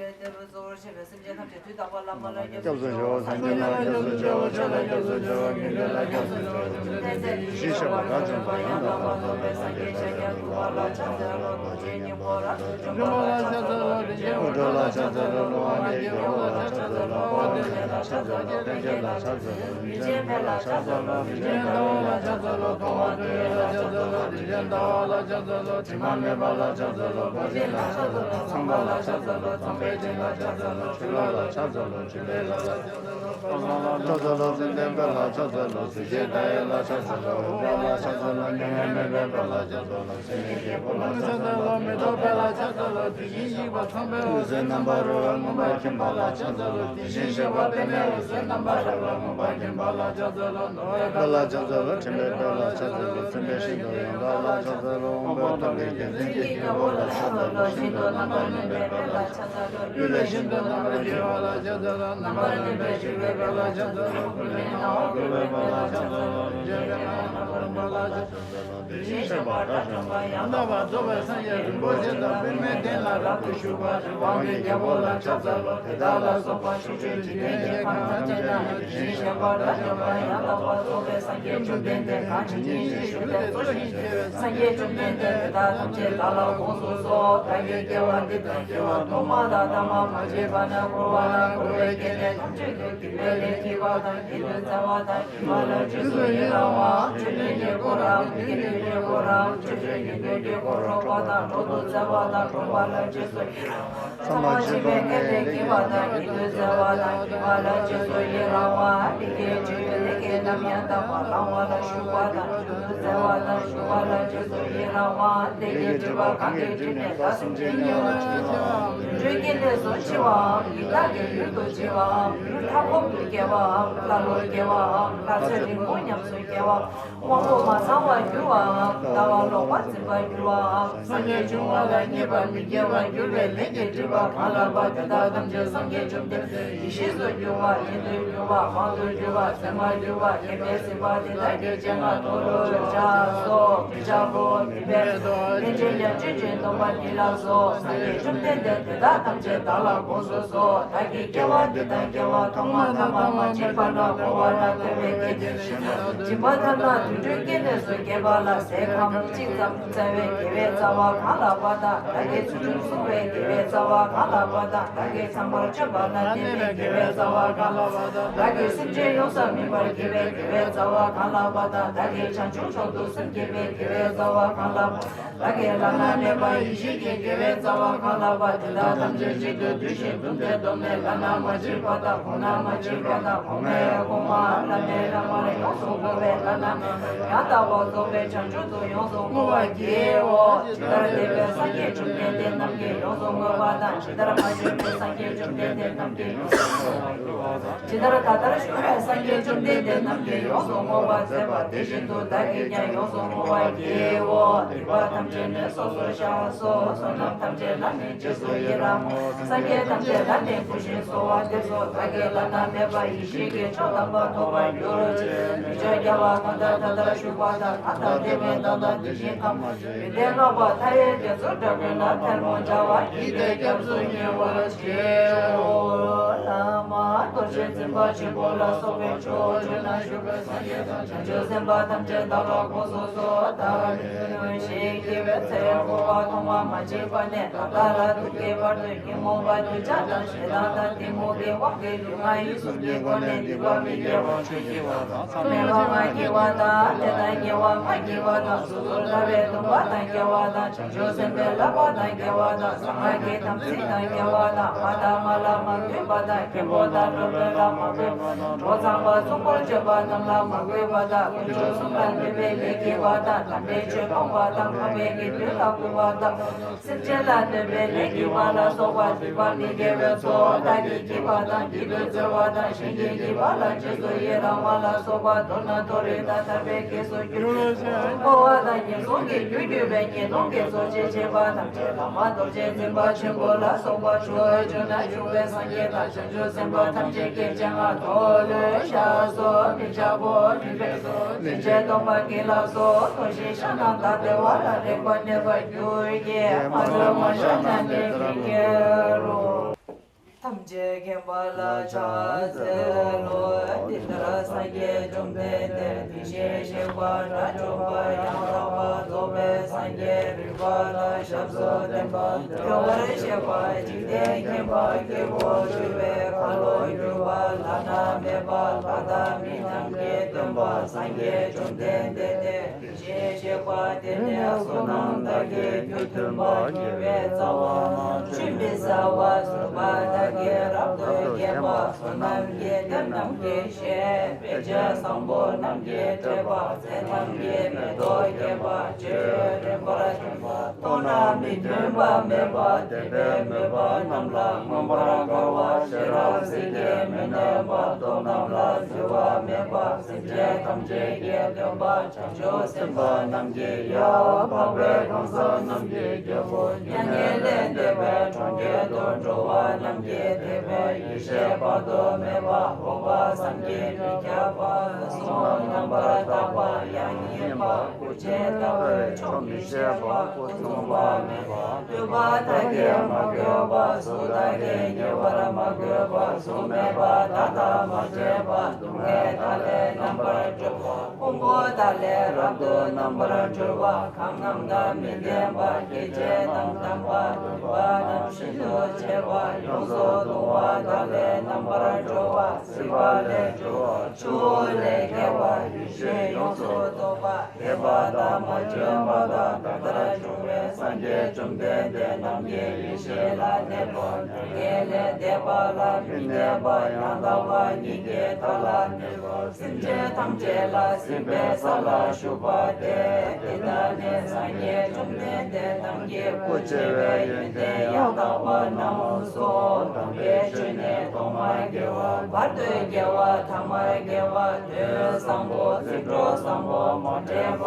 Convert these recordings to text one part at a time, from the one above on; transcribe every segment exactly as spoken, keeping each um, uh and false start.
གཏེར་གཙོ་བོར་བྱེད་པའི་སེམས་ཅན་ཐམས་ཅད་དུས་རྟག་པར་བླ་མ་ལ་སྐྱབས་སུ་མཆིའོ། སངས་རྒྱས་ལ་སྐྱབས་སུ་མཆིའོ། ཆོས་ལ་སྐྱབས་སུ་མཆིའོ། དགེ་འདུན་ལ་སྐྱབས་སུ་མཆིའོ། བཅོམ་ལྡན་འདས་ཡེ་ཤེས་ཤེས་པ་དགྲ་བཅོམ་པ་ཡང་དག་པར་རྫོགས་པའི་སངས་རྒྱས་ཤཱཀྱ་ཐུབ་པ་ལ་ཕྱག་འཚལ་ལོ། རྡོ་རྗེ་སྙིང་པོ་རབ་ཏུ་འཇོམས་པ་ལ་ཕྱག་འཚལ་ལོ། དྲི་ཆེན་དབུ་སྐྲ་ལ་ཕྱག་འཚལ་ལོ། ཀླུ་དབང་གི་རྒྱལ་པོ་ལ་ཕྱག་འཚལ་ལོ། དཔའ་བོ་དམ་ལྡན་ལ་ཕྱག་འཚལ་ལོ། ལྷན་སྐྱེས་ལ་ཕྱག་འཚལ་ལོ། མི་ཕྱེད་ཕེབས་ལ་ཕྱག་འཚལ་ལོ། མི་ཕྱེད་ཟླ་བ་ལ་ཕྱག་འཚལ་ལོ། མཐོང་བ་ཐོས་ཡས་ལ་ཕྱག་འཚལ་ལོ། དྲི་ཆེན་ཟླ་བ་ལ་ཕྱག་འཚལ་ལོ། དྲི་མ་མེད་པ་ལ་ཕྱག་འཚལ་ལོ། འཕགས་ཆེན་ལ་ཕྱག་འཚལ་ལོ། ཚངས་པ་ལ་ཕྱག་འཚལ་ལོ། ཚངས་པའི་སྤྱན་ལ་ཕྱག་འཚལ་ལོ། ཆོས་ལྷ་ལ་ཕྱག་འཚལ་ལོ། ཆོས་འཕེལ་ལ་ཕྱག་འཚལ་ལོ། ཕྱག་འཚལ་ལོ། ཙན་དན་དཔལ་ལ་ཕྱག་འཚལ་ལོ། གཟི་བརྗིད་མཐའ་ཡས་ལ་ཕྱག་འཚལ་ལོ། འོད་དཔལ་ལ་ཕྱག་འཚལ་ལོ། མྱ་ངན་མེད་པའི་དཔལ་ལ་ཕྱག་འཚལ་ལོ། སྲིད་པའི་རྒྱལ་པོ་ལ་ཕྱག་འཚལ་ལོ། མེ་ཏོག་དཔལ་ལ་ཕྱག་འཚལ་ལོ། དེ་བཞིན་གཤེགས་པ་ཚངས་པའི་འོད་ཟེར་རྣམ་པར་རོལ་པ་མངོན་པར་མཁྱེན་པ་ལ་ཕྱག་འཚལ་ལོ། དེ་བཞིན་གཤེགས་པ་པདྨའི་འོད་ཟེར་རྣམ་པར་རོལ་པ་མངོན་པར་མཁྱེན་པ་ལ་ཕྱག་འཚལ་ལོ། ནོར་བུའི་དཔལ་ལ་ཕྱག་འཚལ་ལོ། དྲན་པའི་དཔལ་ལ་ཕྱག་འཚལ་ལོ། སེམས་དཔའི་ཤིན་ཏུ་ཡོངས་གྲགས་ལ་ཕྱག་འཚལ་ལོ། དབང་པོ་ཐོབ་པའི་རྒྱལ་མཚན་གྱི་རྒྱལ་པོ་ལ་ཕྱག་འཚལ་ལོ། ཤིན་ཏུ་རྣམ་པར་གནོན་པའི་དཔལ་ལ་ཕྱག་འཚལ་ལོ། རྒྱུད་ལ་ཤིན་ཏུ་རྣམ་པར་རྒྱལ་བ་ལ་ཕྱག་འཚལ་ལོ། རྣམ་པར་གནོན་པའི་སྤྱོད་པའི་དཔལ་ལ་ཕྱག་འཚལ་ལོ། ཀུན་ནས་སྣང་བ་འགུགས་པའི་དཔལ་ལ་ཕྱག་འཚལ་ལོ། རིན་ཆེན་སྤྱན་མ་རྣམ་པར་གསུམ་པ་ལ་ཕྱག་འཚལ་ལོ། དེ་བཞིན་གཤེགས་པ་དགྲ་བཅོམ་པ་ཡང་དག་པར་རྫོགས་པའི་སངས་རྒྱས་རིན་པོ་ཆེ་དང་པདྨའི་གདན་ལ་རབ་ཏུ་བཞུགས་པ་རི་དབང་གི་རྒྱལ་པོ་ལ་ཕྱག་འཚལ་ལོ། དེ་དག་ལ་སོགས་པ་ཕྱོགས་བཅུའི་འཇིག་རྟེན་གྱི་ཁམས་ཐམས་ཅད་ན་དེ་བཞིན་གཤེགས་པ་དགྲ་བཅོམ་པ་ཡང་དག་པར་རྫོགས་པའི་སངས་རྒྱས་བཅོམ་ལྡན་འདས་གང་ཇི་སྙེད་ཅིག་བཞུགས་ཏེ་གཙོ་ཞིང་གཤེགས་པའི་སངས་རྒྱས་བཅོམ་ལྡན་འདས་དེ་དག་ཐམས་ཅད་བདག་ལ་དགོངས་སུ་གསོལ། བདག་གིས་སྐྱེ་བ་འདི་དང་སྐྱེ་བ་ཐོག་མ་དང་ཐ་མ་མ་མཆིས་པ་ནས་འཁོར་བ་ན་འཁོར་བའི་སྐྱེ་གནས་ཐམས་ཅད་དུ་བགྱིས་པའི་ལས་བགྱིས་པ་དང་། བགྱིས་པའི་བྱ་བ་དང་། བགྱིས་པ་ལ་རྗེས་སུ་ཡི་རང་བ། ཆོས་ལས་ཉེར་བསྐོར་རམ། བགྱིས་ཏེ་ཉེར་བསྐོར་རམ། ཆོས་སྤྱོད་ཉན་ཐོས་ཀྱི་འཁོར་གྲོགས་པ་དང་། གྲོགས་སུ་བྱ་བ་དང་། གྲོགས་པ་ལ་རྗེས་སུ་ཡི་རང་བ། ཐ་མ་མཆིས་པའི་ངན་ལས་བགྱིས་པ་དང་། བགྱིས་པའི་བྱ་བ་དང་། བགྱིས་པ་ལ་རྗེས་སུ་ཡི་རང་བ། མི་དགེ་བཅུའི་ལས་ཀྱི་རྣམ་གཞག་དག་པ་བླང་བ་ལ་ཞུགས་པ་དང་། ཞུགས་སུ་བྱ་བ་དང་། ཞུགས་པ་ལ་རྗེས་སུ་ཡི་རང་བ། ལས་ཀྱི་སྒྲིབ་པ་གང་གིས་བསྒྲིབས་ནས་བདག་སེམས་ཅན་དམྱལ་བ་ཆེ་བའམ་དུད་འགྲོའི་སྐྱེ་གནས་སུ་འཆི་བའམ། ཡི་དྭགས་ཀྱི་ཡུལ་དུ་འཆི་བའམ། ཡུལ་མཐའ་འཁོབ་ཏུ་སྐྱེ་བའམ། ཀླ་ཀློར་སྐྱེ་བའམ། ལྷ་ཚེ་རིང་པོ་ཉམས་སུ་སྐྱེ་བ། དབང་པོ་མ་ཚང་བར་འགྱུར་བའམ། ལྟ་བ་ལོག་པར་འཛིན་པར་འགྱུར་བའམ། སངས་རྒྱས་འབྱུང་བ་ལ་མཉེས་པར་མི་སྐྱེ་བར་འགྱུར་བའི་ལས་ཀྱི་སྒྲིབ་པ་གང་ལགས་པ་དེ་དག་ཐམས་ཅད་སངས་རྒྱས་བཅོམ་ལྡན་འདས་ཡེ་ཤེས་སུ་འགྱུར་བ། ཡིད་དུ་འགྱུར་བ། དབང་དུ་འགྱུར་བ། མཚན་མར་འགྱུར་བ། མཁྱེན་པས་གཟིགས་པ་དེ་དག་གི་སྤྱན་སྔར་མཐོལ་ལོ་བཤགས་སོ། མི་འཆབ་བོ། མི་འབད་དོ། ལན་ཅིག་ཡང་ཅིག་ཅིག་སྡོམ་པ་འདི་ལགས་སོ། སངས་རྒྱས་བཅོམ་ལྡན་འདས་དེ་དག་ཐམས་ཅད་བདག་ལ་དགོངས་སུ་གསོལ། བདག་གིས་སྐྱེ་བ་འདི་དང་སྐྱེ་བ་ཐོག་མ་ཐ་མ་མ་མཆིས་པ་ན་འཁོར་བ་ན་འཁོར་བའི་སྐྱེ་གནས་སྦྱིན་པ་ཐ་ན་དུད་འགྲོའི་སྐྱེ་གནས་སུ་སྐྱེས་པ་ལ་ཟས་ཁམ་གཅིག་ཙམ་སྩལ་བའི་དགེ་བའི་རྩ་བ་གང་ལགས་པ་དང་། བདག་གིས་ཚུལ་ཁྲིམས་བསྲུང་བའི་དགེ་བའི་རྩ་བ་གང་ལགས་པ་དང་། བདག་གིས་ཚངས་པར་སྤྱོད་པ་ལ་བརྟེན་པའི་དགེ་བའི་རྩ་བ་གང་ལགས་པ་དང་། བདག་གིས་སེམས་ཅན་ཡོངས་སུ་སྨིན་པར་བགྱིས་པའི་དགེ་བའི་རྩ་བ་གང་ལགས་པ་དང་། བདག་གིས་བྱང་ཆུབ་མཆོག་ཏུ་སེམས་བསྐྱེད་པའི་དགེ་བའི་རྩ་བ་གང་ལགས་པ། བདག་གིས་བླ་ན་མེད་པ་ཡེ་ཤེས་ཀྱི་དགེ་བའི་རྩ་བ་གང་ལགས་པ། དེ་དག་ཐམས་ཅད་གཅིག་ཏུ་བསྡུས་ཤིང་བཟླུམས་ཏེ་བསྡོམས་ནས་བླ་ན་མ་མཆིས་པ་དང་། གོང་ན་མ་མཆིས་པ་དང་། གོང་མའི་གོང་མ། བླ་མའི་བླ་མར་ཡོངས་སུ་བསྔོ་བས་བླ་ན་མེད་པ་ཡང་དག་པར་རྫོགས་པའི་བྱང་ཆུབ་ཏུ་ཡོངས་སུ་བསྔོ་བར་བགྱིའོ། ཇི་ལྟར་འདས་པའི་སངས་རྒྱས་བཅོམ་ལྡན་འདས་རྣམས་ཀྱིས་ཡོངས་སུ་བསྔོས་པ་དང་། ཇི་ལྟར་མ་བྱོན་པའི་སངས་རྒྱས་བཅོམ་ལྡན་འདས་རྣམས་ཀྱིས་ཡོངས་སུ་བསྔོས་པ་དང་། ཇི་ལྟར་ད་ལྟར་བཞུགས་པའི་སངས་རྒྱས་བཅོམ་ལྡན་འདས་རྣམས་ཀྱིས་ཡོངས་སུ་བསྔོ་བར་མཛད་པ་དེ་བཞིན་དུ་བདག་གིས་ཀྱང་ཡོངས་སུ་བསྔོ་བར་བགྱིའོ། སྡིག་པ་ཐམས་ཅད་ནི་སོ་སོར་བཤགས་སོ། བསོད་ནམས་ཐམས་ཅད་ལ་ནི་རྗེས་སུ་ཡི་རང་ངོ་། སངས་རྒྱས་ཐམས་ཅད་ལ་ནི་གུས་ཤིང་གསོལ་བ་འདེབས་སོ། བདག་གིས་བླ་ན་མེད་པ་ཡེ་ཤེས་ཀྱི་མཆོག་དམ་པ་ཐོབ་པར་འགྱུར་ཅིག་མི་མཆོག་རྒྱལ་བ་གང་དག་ད་ལྟར་བཞུགས་པ་དང་། གང་དག་འདས་པའི་མཐའ་དང་དེ་བཞིན་ཐམས་ཅད་ཡོན་ཏན་བསྔགས་པ་མཐའ་ཡས་རྒྱ་མཚོའི་སྒྲ་ཀུན་ལ་ཐལ་མོ་སྦྱར་བ་བགྱིས་ཏེ་སྐྱབས་སུ་ཉེ་བར་མཆིའོ། བླ་མ་རྡོ་རྗེ་འཛིན་པ་ཆེན་པོ་ལ་སོགས་པའི་ཕྱོགས་བཅུ་ན་བཞུགས་པའི་སངས་རྒྱས་དང་བྱང་ཆུབ་སེམས་དཔའ་ཐམས་ཅད་བདག་ལ་དགོངས་སུ་གསོལ། བདག་ནི་ཞིང་སྐྱེ་བའི་ཚེ་འཁོར་བ་ཐོག་མ་མ་མཆིས་པ་ནས་ད་ལྟ་རང་དུ་སྐྱེ་བར་འདོད། ཉོན་མོངས་པ་གདུལ་བྱ་དང་ཞེ་སྡང་དང་གཏི་མུག་གི་དབང་གིས་ལུས་ངག་ཡིད་གསུམ་གྱི་སྒོ་ནས་སྡིག་པ་མི་དགེ་བ་བཅུ་བགྱིས་པ་དང་། མཚམས་མེད་པ་ལྔ་བགྱིས་པ་དང་། དེ་དང་ཉེ་བ་ལྔ་བགྱིས་པ་དང་། སོ་སོར་ཐར་པའི་སྡོམ་པ་དང་སྐལ་བ་དང་། བྱང་ཆུབ་སེམས་དཔའི་བསླབ་པ་དང་སྐལ་བ་དང་། གསང་སྔགས་ཀྱི་དམ་ཚིག་དང་སྐལ་བ་དང་། ཕ་དང་མ་ལ་མ་གུས་པ་དང་། མཁན་པོ་དང་སློབ་དཔོན་ལ་མ་གུས་པ་དང་། གྲོགས་ཚངས་པ་མཚུངས་པར་སྤྱོད་པ་རྣམས་ལ་མ་གུས་པ་དང་། དཀོན་མཆོག་གསུམ་ལ་གནོད་པའི་ལས་བགྱིས་པ་དང་། དམ་པའི་ཆོས་སྤོང་བ་དང་། འཕགས་པའི་དགེ་འདུན་ལ་གུས་པ་དང་། སེམས་ཅན་ལ་གནོད་པའི་ལས་བགྱིས་པ་ལ་སོགས་པ་སྡིག་པ་མི་དགེ་བའི་ཚོགས་བདག་གིས་བགྱིས་པ་དང་། བགྱིད་དུ་སྩལ་བ་དང་། གཞན་གྱིས་བགྱིས་པ་ལ་རྗེས་སུ་ཡི་རང་བ་ལ་སོགས་པ་མདོར་ན་མཐོ་རིས་དང་ཐར་པའི་གེགས་སུ་གྱུར། འཁོར་བ་དང་ངན་སོང་གི་རྒྱུར་གྱུར་པའི་ཉེས་ལྟུང་གི་ཚོགས་ཆེན་ཆེ་བ་ཐམས་ཅད་བླ་མ་རྡོ་རྗེ་འཛིན་པ་ཆེན་པོ་ལ་སོགས་པ་ཕྱོགས་བཅུ་ན་བཞུགས་པའི་སངས་རྒྱས་དང་བྱང་ཆུབ་སེམས་དཔའ་ཐམས་ཅད་ཀྱི་སྤྱན་སྔར་མཐོལ་ལོ་བཤགས་སོ། མི་འཆབ་བོ། མི་འབད་དོ། སླན་ཆད་སྡོམ་པ་བགྱིས་ལགས་སོ། ལྟོས་ཤིག་ཤ་ནང་དང་བདེ་བ་ལ་རེག་པ་གནོད་པར་འགྱུར་གྱི། མ་ལྟོས་མ་བཤགས་ན་ནི་འགྲིག་གི་རོ། ཅེས་མཁྱེན་པ་ལ་ཕྱག་འཚལ་ལོ། འདི་ལྟར་སངས་རྒྱས་བཅོམ་ལྡན་འདས་དེ་བཞིན་གཤེགས་པ་དགྲ་བཅོམ་པ་ཡང་དག་པར་རྫོགས་པའི་སངས་རྒྱས་རིག་པ་དང་ཞབས་སུ་ལྡན་པ་བདེ་བར་གཤེགས་པ་འཇིག་རྟེན་མཁྱེན་པ་སྐྱེས་བུ་འདུལ་བའི་ཁ་ལོ་སྒྱུར་བ་བླ་ན་མེད་པ་ལྷ་དང་མི་རྣམས་ཀྱི་སྟོན་པ་སངས་རྒྱས་བཅོམ་ལྡན་འདས་དེ། ཞེས་གཤེགས་པ་དེ་ནས་བསོད་ནམས་དག་གི་རྒྱུ་མཐུན་པ་དགེ་བའི་རྩ་བ་ཆུད་མི་ཟ་བར་བཟོད་པ་དག་གིས་རབ་ཏུ་བརྒྱན་པ། བསོད་ནམས་ཀྱི་གཏེར་རྣམས་ཀྱི་ཞལ། དཔེ་བྱད་བཟང་པོ་རྣམས་ཀྱིས་སྤྲས་པ། ཚེ་ཐམས་ཅད་མེ་ཏོག་རྒྱས་པ་ཆོས་རིན་པོར་ཐིམ་པ། མཐོང་ན་མི་མཐུན་པ་མེད་པ། དད་པས་མོས་པ་རྣམས་ལ་མངོན་པར་དགའ་བ། ཤེས་རབ་ཟིལ་གྱིས་མི་གནོན་པ། སྟོབས་རྣམས་ལ་བརྫི་བ་མེད་པ། སེམས་ཅན་ཐམས་ཅད་ཀྱི་སྟོན་པ། བྱང་ཆུབ་སེམས་དཔའ་རྣམས་ཀྱི་ཡབ། འཕགས་པའི་གང་ཟག་རྣམས་ཀྱི་རྒྱལ་པོ། མྱ་ངན་ལས་འདས་པའི་གྲོང་ཁྱེར་དུ་འགྲོ་བ་རྣམས་ཀྱི་དད་པའི་ཡེ་ཤེས་དཔག་ཏུ་མེད་པ། འོད་དཔག་བསམ་གྱིས་མི་ཁྱབ་པ། གཟུགས་རྣམ་པར་དག་པ། ཡང་ཡིན་པ། སྐུ་ཅན་ལྟ་བུའི་ཆོག་མི་ཤེས་པ། སྐུ་མཚུངས་པ་མེད་པ། ལྟོས་པ་དག་གིས་མ་གོས་པ། གཟུགས་དག་གིས་ཉེ་བར་མ་གོས་པ། གཟུགས་མེད་པ་དག་དང་མ་འདྲེས་པ། སྡུག་བསྔལ་དག་ལས་རྣམ་པར་གྲོལ་བ། ཕུང་པོ་དག་ལས་རབ་ཏུ་རྣམ་པར་གྲོལ་བ། ཁམས་རྣམས་དང་མི་ལྡན་པ། སྐྱེ་མཆེད་དང་དམ་པ། སྡུག་པ་རྣམས་ཤིན་ཏུ་ཆེ་བ། ཡོངས་སུ་གདུང་བ་དག་ལས་རྣམ་པར་གྲོལ་བ། སྲིད་པ་ལས་གྲོལ་བ། ཆུ་བོ་ལས་བརྒལ་བ། ཡེ་ཤེས་ཡོངས་སུ་རྫོགས་པ། འདས་པ་དང་མ་བྱོན་པ་དང་ད་ལྟར་བྱུང་བའི་སངས་རྒྱས་བཅོམ་ལྡན་འདས་རྣམས་ཀྱི་ཡེ་ཤེས་ལ་གནས་པ། མྱ་ངན་ལས་འདས་པ་ལ་མི་གནས་པ། ཡང་དག་པ་ཉིད་ཀྱི་མཐའ་ལ་གནས་པ། སེམས་ཅན་ཐམས་ཅད་ལ་སྲིད་པའི་ས་ལ་བཞུགས་པ་སྟེ། དེ་དག་ནི་སངས་རྒྱས་བཅོམ་ལྡན་འདས་རྣམས་ཀྱི་སྐུ་ཆེ་བའི་ཡོན་ཏན་ཡང་དག་པ་རྣམས་སོ། དམ་པའི་ཆོས་ནི་ཐོག་མར་དགེ་བ། བར་དུ་དགེ་བ། ཐ་མར་དགེ་བ། དོན་བཟང་པོ། ཚིག་འབྲུ་བཟང་པོ། མ་འདྲེས་པ།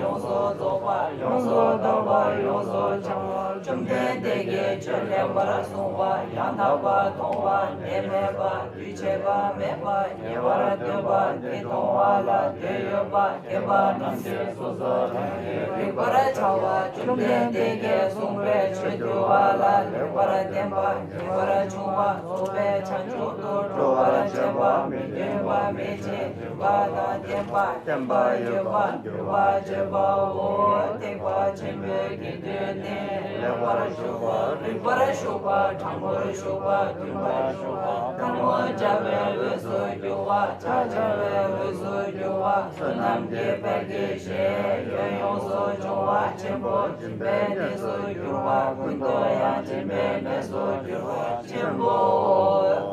ཡོངས་སུ་རྫོགས་པ། ཡོངས་སུ་དག་པ། ཡོངས་སུ་བྱང་བ། བཅོམ་ལྡན་འདས་ཀྱིས་ཆོས་ལེགས་པར་གསུངས་པ། ཡང་དག་པར་མཐོང་བ། ནད་མེད་པ། རྒྱུ་ཆད་པ་མེད་པ། ཉེ་བར་སྟོན་པ། འདི་མཐོང་བ་ལ་དོན་ཡོད་པ། མཁས་པ་རྣམས་ཀྱིས་སོ་སོ་རང་རིག་པར་བྱ་བ། བཅོམ་ལྡན་འདས་ཀྱིས་གསུངས་པའི་ཆོས་འདུལ་བ་ལ་ལེགས་པར་བརྟེན་པ། ཉེ་བར་འབྱུང་བ་རྫོགས་པའི་བྱང་ཆུབ་ཏུ་འགྲོ་བར་བྱེད་པ། མི་མཐུན་པ་མེད་ཅིང་མཐུན་པ་དང་ལྡན་པ། བརྟན་པ་ཡོད་པ། འགྱུར་བ་བཅད་པའོ། ཐེག་པ་ཆེན་པོའི་དགེ་འདུན་ནི། ལེགས་པར་ཞུགས་པ། རིགས་པར་ཞུགས་པ། དྲང་པོར་ཞུགས་པ། མཐུན་པར་ཞུགས་པ། ཐལ་མོ་སྦྱར་བའི་འོས་སུ་གྱུར་པ། ཕྱག་བྱ་བའི་འོས་སུ་གྱུར་པ། བསོད་ནམས་ཀྱི་དཔལ་གྱི་གཞལ་ཡས་ཡོངས་སུ་སྦྱོང་བ་ཆེན་པོ། སྦྱིན་པའི་གནས་སུ་གྱུར་པ། ཀུན་ཏུ་ཡང་སྦྱིན་པའི་གནས་སུ་གྱུར་པ་ཆེན་པོ།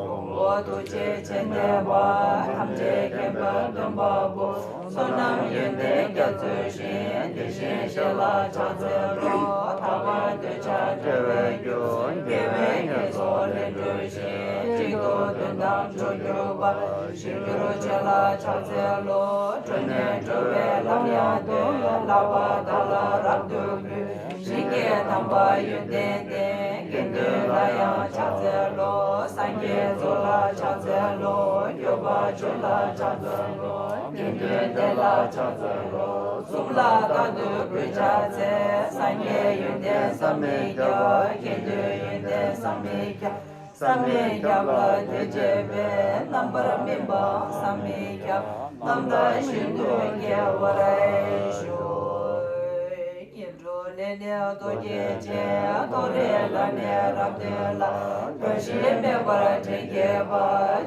ཕུང་པོ་ཐུགས་རྗེ་ཆེ་ལྡན་པ། ཐམས་ཅད་མཁྱེན་པའི་སྟོན་པ་པོ། བསོད་ནམས་ཡོན་ཏན་རྒྱ་མཚོའི་ཞིང་། དེ་བཞིན་གཤེགས་ལ་ཕྱག་འཚལ་ལོ། ཐར་པ་འདོད་ཕྱིར་བྲལ་བའི་རྒྱུ། དགེ་བའི་བསྙེན་རྫོགས་ལས་གྲོལ་ཞིང་། གཅིག་ཏུ་དོན་དམ་འགྲུབ་གྱུར་པ། ཞིང་རྒྱུར་བྱོན་ལ་ཕྱག་འཚལ་ལོ། གྲོལ་ནས་གྲོལ་བའི་ལམ་ཡང་སྟོན། བསླབ་པ་དག་ལ་རབ་ཏུ་གུས། ཞིང་གི་དམ་པ་ཡོན་ཏན་ལྡན། དགེ་འདུན་ལ་ཡང་ཕྱག་འཚལ་ལོ། སངས་རྒྱས་ཚོགས་ལ་ཕྱག་འཚལ་ལོ། སྐྱོབ་པ་ཆོས་ལ་ཕྱག་འཚལ་ལོ། དགེ་འདུན་སྡེ་ལ་ཕྱག་འཚལ་ལོ། གསུམ་ལ་རྟག་ཏུ་གུས་ཕྱག་འཚལ། སངས་རྒྱས་ཡོན་ཏན་བསམ་མི་ཁྱབ། དགེ་འདུན་ཡོན་ཏན་བསམ་མི་ཁྱབ། བསམ་མི་ཁྱབ་ལ་དད་བྱེད་པའི། རྣམ་པར་སྨིན་པ་བསམ་མི་ཁྱབ། རྣམ་དག་ཤིན་ཏུ་དགེ་བར་ཤོག། སྙིང་ཁྲོ་ལས་ནི་ལྡོག་བགྱིད་ཅིང་། མཐོ་རིས་ལ་ནི་རབ་སྟོན་ལ། བར་ཞེན་མེད་པར་དྲིན་བསྐྱེད་པ།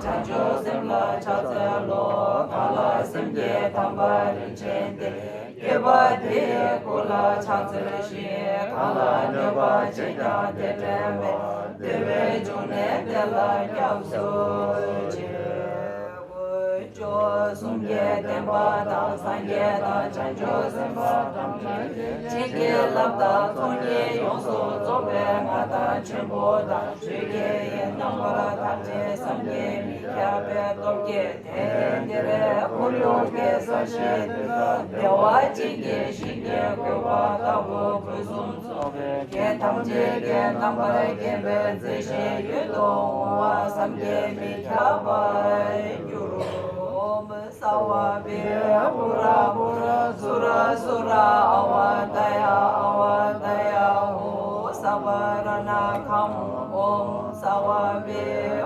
བྱང་ཆུབ་སེམས་ལ་ཕྱག་འཚལ་ལོ། གང་ལ་སེམས་ཀྱི་དམ་པ་རིན་ཆེན་གཏེར། བསྐྱེད་པ་དེའི་སྐུ་ལ་ཕྱག་འཚལ་ཞིང་། གང་ལ་གནོད་པ་བྱས་ཀྱང་དེ་དྲན་པས། བདེ་བའི་འབྱུང་གནས་དེ་ལ་སྐྱབས་སུ་མཆི། སྒོས་སྐྱོབ་གསུམ་གྱི་བསྟན་པ་དང་། སངས་རྒྱས་དང་བྱང་ཆུབ་སེམས་དཔའ་ཐམས་ཅད་ཀྱི། བྱིན་གྱིས་བརླབས་དང་ཚོགས་གཉིས་ཡོངས་སུ་རྫོགས་པའི་མངའ་ཐང་ཆེན་པོ་དང་། ཆོས་ཀྱི་དབྱིངས་རྣམ་པར་དག་ཅིང་བསམ་གྱིས་མི་ཁྱབ་པའི་སྟོབས་ཀྱིས། དེང་འདིར་འཁོར་ཡུག་གེ་སར་ཞེས་འདི་དག་བདེ་བ་ཅན་གྱི་ཞིང་གི་བཀོད་པ་ལྟ་བུ་ཕུན་སུམ་ཚོགས་པའི། རྒྱན་ཐམས་ཅད་ཀྱིས་རྣམ་པར་བརྒྱན་པའི་མཛེས་ཤིང་ཡིད་དུ་འོང་བ་བསམ་གྱིས་མི་ཁྱབ་པར་གྱུར། ཨོཾ་སརྦ་བི་པུ་ར་པུ་ར་སུ་ར་སུ་ར་ཨ་ཝ་ཏ་ཡ་ཨ་ཝ་ཏ་ཡ་ཧོ། སརྦ་ར་ཎ་ཁཾ། ཨོཾ་སརྦ་བི་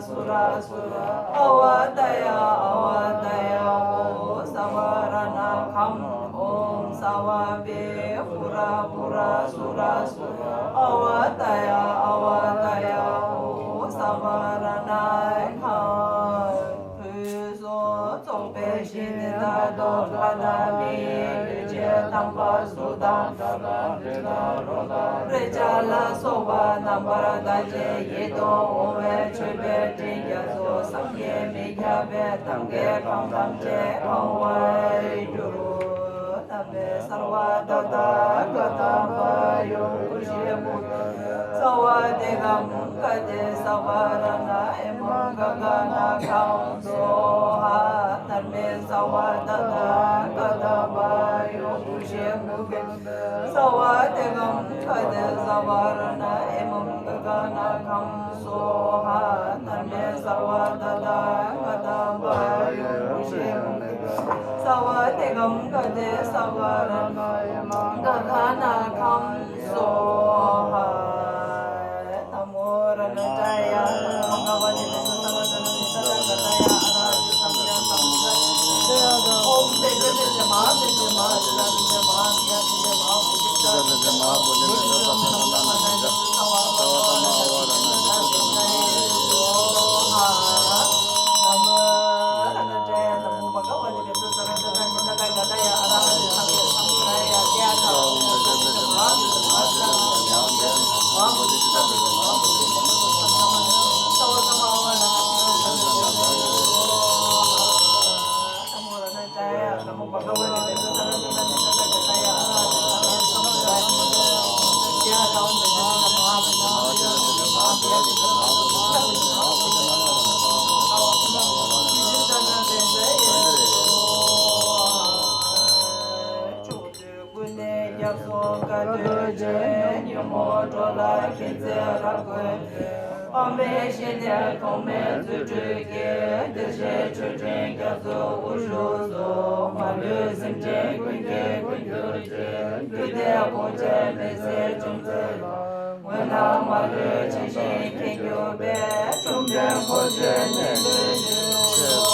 སུ་ར་སུ་ར་ཨ་ཝ་ཏ་ཡ་ཨ་ཝ་ཏ་ཡ་ཨོ་ས་བ་ར་ན་ཁམ། ཨོམ་ས་བ་བེ་ཧུ་ར་ཧུ་ར་སུ་ར་སུ་ར་ཨ་ཝ་ཏ་ཡ་ཨ་ཝ་ཏ་ཡ་ཨོ་ས་བ་ར་ན་ཁམ། བུ་སོ་ཚོགས་པའི་ཞི་ནི་ད་དོ་ཁ་ན་མི་ཡི་ལུས་ཅན་དམ་པ་གཟུགས་དང་སྐྲ་དང་རི་དང་རོ་དང་རེག་བྱ་ལ་སོགས་པ་རྣམ་པར་དག་ཅིང་ཡིད་དུ་འོང་བའི་མཆོད་པའི་སྤྲིན་རྒྱ་མཚོ་བསམ་གྱིས་མི་ཁྱབ་པའི་གཏམ་གྱི་གང་ཐམས་ཅད་གང་བར་གྱུར། ན་མེ་སརྦ་ད་ཏ་ག་ད་བ་ཡོ་ཀུ་ཤེ་མུ་ཁེ་ས་བ་ཏེ་གམ་ག་ཏེ་ས་བ་ར་ན་ཨེ་མང་ག་ག་ན་ཁམ་སོ་ཧ། ན་མེ་སརྦ་ད་ཏ་ག་ད་བ་ཡོ་ཀུ་ཤེ་མུ་ཁེ་ས་བ་ཏེ་གམ་ག་ཏེ་ས་བ་ར་ན་ཨེ་མང་ག་ག་ན་ཁམ་སོ་ཧ། ན་མེ་སརྦ་ད་ཏ་ག་ད་བ་ཡོ་ཀུ་ཤེ་མུ་ཁེ་ས་བ་ཏེ་གམ་ག་ཏེ་ས་བ་ར་ན་ཨེ་མང་ག་ག་ན་ཁམ་སོ་ཧ། ན་མོ་ར་ན་ཏྲ་ཡ། ན་མོ་བྷ་ག་ཝ་ཏེ། ན་མོ་ས་ཏ་ག་ཏ་ཡ། ཨ་ར་ཧ་ཏེ་སམ་ཡ་སམ་བུདྡྷ་ཡ། ཨོམ་ཏེ་ཇོ་ཏེ་ཇེ་མ་ཏེ་ཇེ་མ་ཏེ་ཇེ་མ་ཏེ་ཇེ་མ་ཏེ་ཇེ་མ་ཏེ་ཇེ་མ། ཀུན་ནས་སྐྱབས་སུ་དགའ་འདོད་ཅན། ཉོན་མོངས་འགྲོ་ལ་མཁྱེན་བརྩེ་རབ་བསྐུལ་ཏེ། དམ་པའི་བཤེས་གཉེན་ཐོགས་མེད་རྫུ་འཕྲུལ་གྱིས། བདེར་གཤེགས་མཆོད་སྤྲིན་རྒྱ་མཚོའི་དབུས་སུ་སོགས། མ་ལུས་སེམས་ཅན་ཀུན་གྱི་མགོན་གྱུར་ཅིང་། རྒྱུད་སྡེ་དཔུང་བཅས་མི་ཟད་འཇོམས་མཛད་པ། དངོས་རྣམས་མ་ལུས་ཇི་བཞིན་མཁྱེན་གྱུར་པའི། བཅོམ་ལྡན་འཁོར་བཅས་ནི་འདིར་བཞུགས་སོ།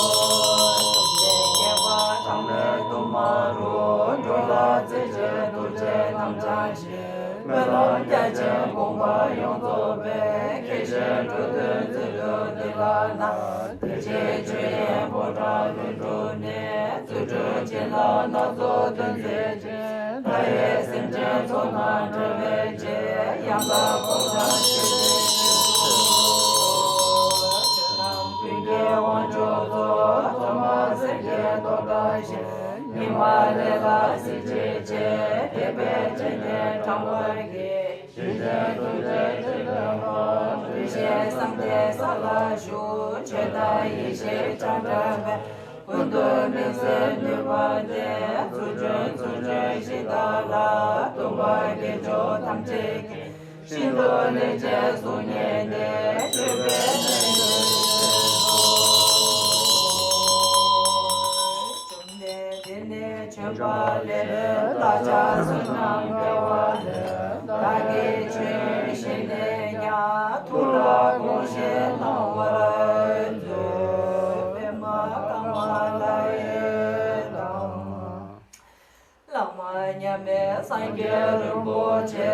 བཅོམ་ལྡན་བསྐལ་པ་གྲངས་མེད་དུ་མ་རུ། འགྲོ་ལ་རྩེ་གཅིག་ཏུ་བྱོན་རྣམས་བསྐྱངས་ཤིང་། སྨོན་ལམ་རྒྱ་ཆེན་དགོངས་པ་ཡོངས་རྫོགས་པའི། མཁྱེན་ཞིང་འགྲོ་དོན་རྩེ་གཅིག་ཏུ་འདི་ལ་གནང་། དེ་ཕྱིར་ཆོས་དབྱིངས་ཕོ་བྲང་ལྷུན་གྲུབ་ནས། རྫུ་འཕྲུལ་བྱིན་རླབས་སྣ་ཚོགས་སྟོན་མཛད་ཅིང་། མཐའ་ཡས་སེམས་ཅན་ཚོགས་རྣམས་བསྒྲལ་བར་བྱེད། ཡང་དག་གོ་འཕང་ཞིག་ཏུ་སྤྱད་དོ། ཆོས་རྣམས་ཀུན་གྱི་དབང་ཕྱུག་ཚོགས། ཐོག་མར་སེམས་བསྐྱེད་རྟོགས་དང་བཞི། ཉི་མ་ལས་ལ་གཟི་བརྗིད་ཆེ། དད་པས་སྤྱན་ནི་དྲང་བར་བསྐྱེད། ཞི་བྱེད་ཐུགས་རྗེ་ཆེ་ལྡན་པ། འདུ་ཤེས་བསམ་གཏན་ས་ལ་བཞུགས། ཆོས་དང་ཡེ་ཤེས་ཆར་འདྲ་བས། ཀུན་ཏུ་མིག་སེར་ནུས་པ་ལྡན། ཚུལ་ཁྲིམས་ཚུལ་ཁྲིམས་བཞི་དག་ལ། གདུག་པ་དགེ་སྦྱོར་ཐམས་ཅད་ཀྱིས། ཤིན་ཏུ་ལེགས་བྱས་གཟུགས་བརྙན་ནི། སྤྱོད་པའི་གནས་སུ་བྱེད་དོ། བཅོམ་ལྡན་འདས་ནི་བྱོན་པ་ལས། བདག་ཅག་བསོད་ནམས་འཕེལ་བ་ལས། བདག་གིས་ཆོས་བཤད་ནས་ཀྱང་། ཐུགས་ལ་དགོངས་ཤིང་གནང་བར་མཛོད། པདྨ་ཀ་མ་ལ་ཡི་དང་། བླ་མ་མཉམ་མེད་སངས་རྒྱས་རིན་པོ་ཆེ།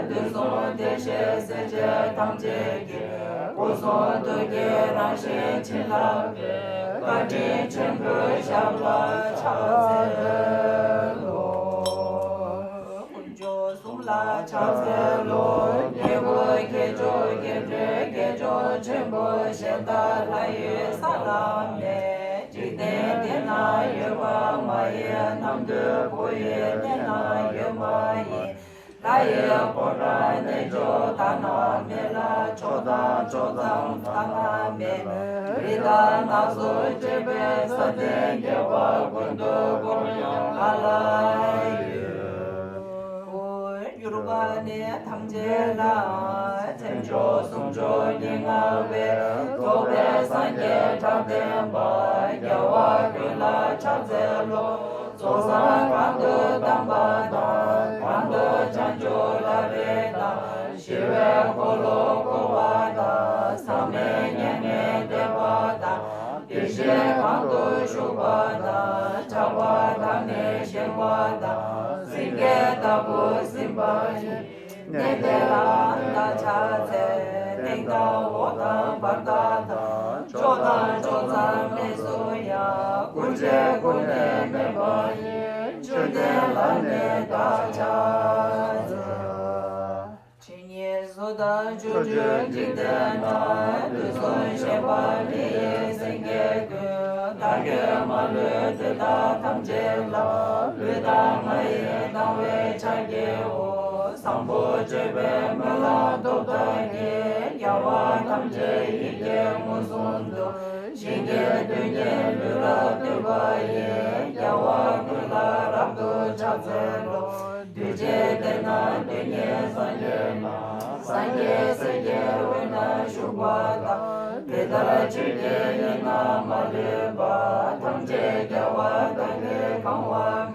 དུས་གསུམ་བདེ་གཤེགས་སྲས་བཅས་ཐམས་ཅད་ཀྱི། སྐུ་གསུང་ཐུགས་ཀྱི་རང་བཞིན་བྱིན་རླབས་པའི། བཀའ་དྲིན་ཆེན་པོའི་ཞབས་ལ་ཕྱག་འཚལ་ལོ། དཀོན་མཆོག་གསུམ་ལ་ཕྱག་འཚལ་ལོ། དཀྱིལ་འཁོར་དཀྱིལ་ཕྱོགས་དཀྱིལ་ཕྲན་དཀྱིལ་ཕྱོགས་ཆེན་པོ་གཞན་དག་ལྷ་ཡུལ་ས་ལ་མེད། འཇིག་རྟེན་འདི་ན་ཡོད་པ་མ་ཡིན། གནམ་དུས་འཁོར་བའི་གནས་ན་ཡོད་མ་ཡིན། ལྷ་ཡི་ཕོ་བྲང་རྣལ་འབྱོར་དག་སྣང་མེད་ལ། ཕྱོགས་དང་ཕྱོགས་མཚམས་དག་སྣང་མེད། རི་དྭགས་ནགས་སུ་གཅོད་པའི་ས་སྟེང་རྒྱལ་བ་ཀུན་ཏུ་བསྐོར་ཡང་ག་ལ་ཡོད། འོ། གྱུར་པ་ནི་ཐམས་ཅད་ལ། ཐེག་མཆོག་གསུང་མཆོག་ཉེར་ལྔ་པའི། རྫོགས་པའི་སངས་རྒྱས་གྲགས་ལྡན་པ། རྒྱལ་བ་ཀུན་ལ་ཕྱག་འཚལ་ལོ། རྫོགས་སངས་གང་དུ་བལྟམས་པ་དང་། གང་དུ་བྱང་ཆུབ་ལྷ་རིགས་དང་། ཞི་བའི་འཁོར་ལོ་བསྐོར་བ་དང་། མཚམས་མེད་མྱ་ངན་ བ་དང་། སེང་གེ་ལྟ་བུ་ཟིན་པ་ཡིས། གནས་དེ་ལ་བདག་ཕྱག་འཚལ། སྟེང་དང་འོག་དང་བར་དག་དང་། ཕྱོགས་དང་ཕྱོགས་མཚམས་གནས་སུ་ཡང་། སྐུ་མཆེད་ཀུན་ལས་མེད་པ་ཡི། བཅོམ་ལྡན་ལ་ནི་བདག་ཕྱག་འཚལ། ཇི་སྙེད་གཟུགས་དང་ཕྱོགས་བཅུའི་འཇིག་རྟེན་ན། དུས་གསུམ་གཤེགས་པ་མི་ཡི་སེང་གེ་ཀུན། བདག་གིས་མ་ལུས་དེ་དག་ཐམས་ཅད་ལ། ལུས་དང་ངག་ཡིད་དང་བས་ཕྱག་བགྱིའོ། བཟང་པོ་སྤྱོད་པའི་སྨོན་ལམ་སྟོབས་དག་གིས། རྒྱལ་བ་ཐམས་ཅད་ཡིད་ཀྱིས་མངོན་སུམ་དུ། ཞིང་གི་རྡུལ་སྙེད་ལུས་ལ་ལྟོས་པ་ཡིས། རྒྱལ་བ་ཀུན་ལ་རབ་ཏུ་ཕྱག་འཚལ་ལོ། འདུས་བྱས་དེ་རྣམས་རྡུལ་སྙེད་སངས་རྒྱས་ལ། སངས་རྒྱས་སྲས་ཀྱི་དབུས་ན་བཞུགས་པ་དང་། དེ་ལྟར་ཆོས་ཀྱི་དབྱིངས་རྣམས་མ་ལུས་པ། ཐམས་ཅད་རྒྱལ་བ་དག་གིས་གང་བ་མེད།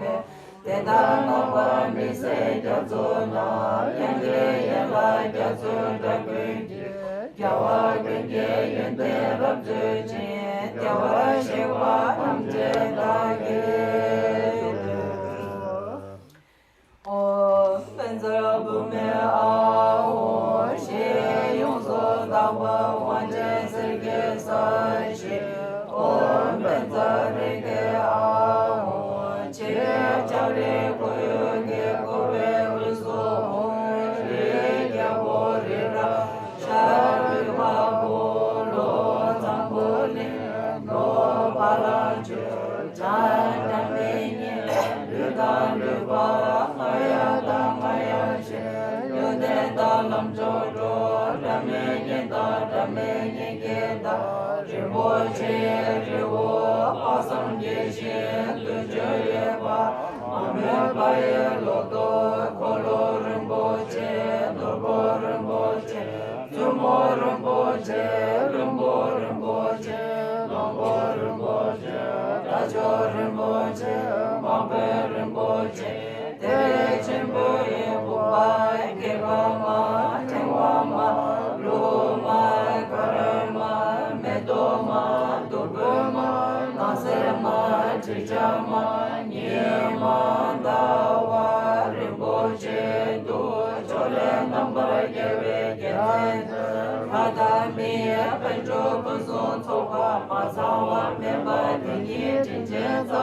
དེ་དག་རྣམ་པར་སྨིན་བྱེད་རྒྱ་མཚོ་རྣམས། དབྱངས་ཀྱི་ཡན་ལག་རྒྱ་མཚོའི་སྒྲ་ཀུན་གྱིས། རྒྱལ་བ་ཀུན་གྱི་ཡོན་ཏན་རབ་མཛོད་ཅིང་། བདེ་བར་གཤེགས་པ་ཐམས་ཅད་བདག་གིས་བསྟོད། ཨོཾ་བཛྲ་བྷཱུ་མི་ཨཱཿཧཱུྃ། ཞེས་ཡོངས་སུ་དག་པ་དབང་ཆེན་གསེར་གྱི་ས་གཞི། ཨོཾ་བཛྲ་རེ་ཏི་ཨཱཿཧཱུྃ། ཆེ་བའི་ལྕགས་རིའི་སྐུ་ཡོན་གྱིས་བསྐོར་བའི་དབུས་སུ་ཧཱུྃ། རིའི་རྒྱལ་པོ་རི་རབ་ཤར་རི་བ་བོ་ལྷོ་འཛམ་བུ་གླིང་། ལྷོ་བ་ལང་སྤྱོད་བྱང་སྒྲ་མི་སྙན། ལུས་དང་ལུས་པ་རྔ་ཡབ་དང་རྔ་ཡབ་ཆེ། ཡོན་ཏན་དང་ལམ་མཆོག་འགྲོ། སྒྲ་མི་སྙན་དང་སྒྲ་མི་སྙན་གྱི་བདག་རིན་པོ་ཆེའི་རི་བོ་དཔག་བསམ་གྱི་ཞིང་། བདུད་གཅོད་ཡོད་པ་མ་མོན་པ་ཡི་ལོ་ཏོག་འཁོར་ལོ་རིན་པོ་ཆེ། ནོར་བུ་རིན་པོ་ཆེ། བཙུན་མོ་རིན་པོ་ཆེ། ལྷུན་པོ་རིན་པོ་ཆེ། གླང་པོ་རིན་པོ་ཆེ། རྟ་མཆོག་རིན་པོ་ཆེ། དམག་དཔོན་རིན་པོ་ཆེ། དེ་ལས་ཆེན་པོ་ཡི་བུམ་པ་སྐྱེ་འགྲོ་མ། ཕྲེང་བ་མ། ལུགས་མ། དཀར་མ། མེ་ཏོག་མ། བདུག་སྤོས་མ། སྣང་གསལ་མ། དྲི་ཆབ་མ། ཉི་མ་ཟླ་བ་རིན་པོ་ཆེ་འདུ། ཕྱོགས་ལས་རྣམ་པར་རྒྱལ་བའི་རྒྱལ་མཚན་ཐོས། ལྷ་དང་མི་ཡི་དཔལ་འབྱོར་ཕུན་སུམ་ཚོགས་པ། མ་ཚང་བ་མེད་པ་དེ་ཉིད་དྲིན་ཅན་རྩ་བ་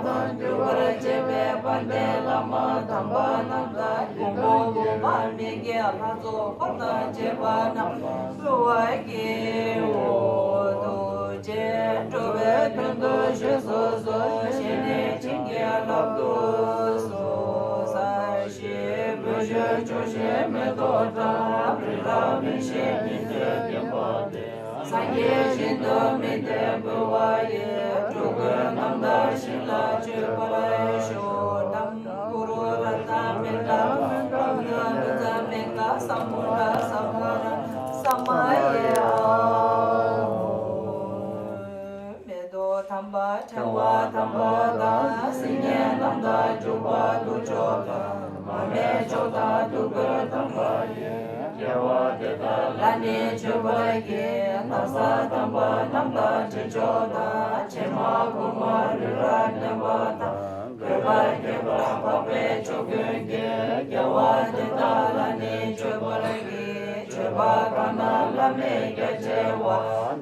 དང་། འགྱུར་བར་བྱེད་པའི་དཔལ་ལྡན་བླ་མ་དམ་པ་རྣམས་དང་། ཀུན་འགོ་འགོ་མ་མི་དགེ་ལྷ་ཚོགས་འཁོར་དང་བཅས་པ་རྣམས་བསུ་བ་བགྱིའོ། ཐུགས་རྗེས་འགྲོ་བའི་དོན་དུ་བཞེས་སུ་གསོལ། བཞེས་ནས་བྱིན་གྱིས་བརླབ་ཏུ་གསོལ། ས་གཞི་བོད་བརྒྱུད་ཕྱོགས་བཞིར་མེ་ཏོག་བཀྲམ། རི་རབ་རིན་ཆེན་ཉི་ཟེར་བརྒྱན་པ་སྟེ། སངས་རྒྱས་ཞིང་དུ་མི་འདའ་འབུལ་བ་ཡིས། འགྲོ་ཀུན་རྣམ་དག་ཞིང་ལ་སྤྱོད་པར་ཤོག་དཾ་གུ་རུ་རཏྣ་མི་ཏྲ་དཾ་གུ་རུ་ཛ་མི་ཏྲ་ས་མུ་ཌ་ས་མུ་ཌ་ས་མ་ཡེ་ཨཱཿཧཱུྃ། མེ་ཏོག་དམ་པ་ཕྲེང་བ་དམ་པ་དང་། སིལ་སྙན་རྣམ་དག་བྱུག་པ་དུར་ལྕོག་དང་། མར་མེ་མཆོག་དང་བདུག་སྤོས་དམ་པ་ཡིས། རྒྱལ་བ་དེ་དག་ལ་ནི་མཆོད་པར་བགྱི། ན་བཟའ་དམ་པ་རྣམས་དང་དྲི་མཆོག་དང་། ཕྱེ་མ་ཁུག་མ་རི་རབ་རྣོན་པོ་དང་། བཀོད་པ་རྒྱས་པ་འཕགས་པའི་མཆོག་ཀུན་གྱིས། རྒྱལ་བ་དེ་དག་ལ་ནི་མཆོད་པར་བགྱི། མཆོད་པ་གང་རྣམས་བླ་མེད་རྒྱ་ཆེ་བ།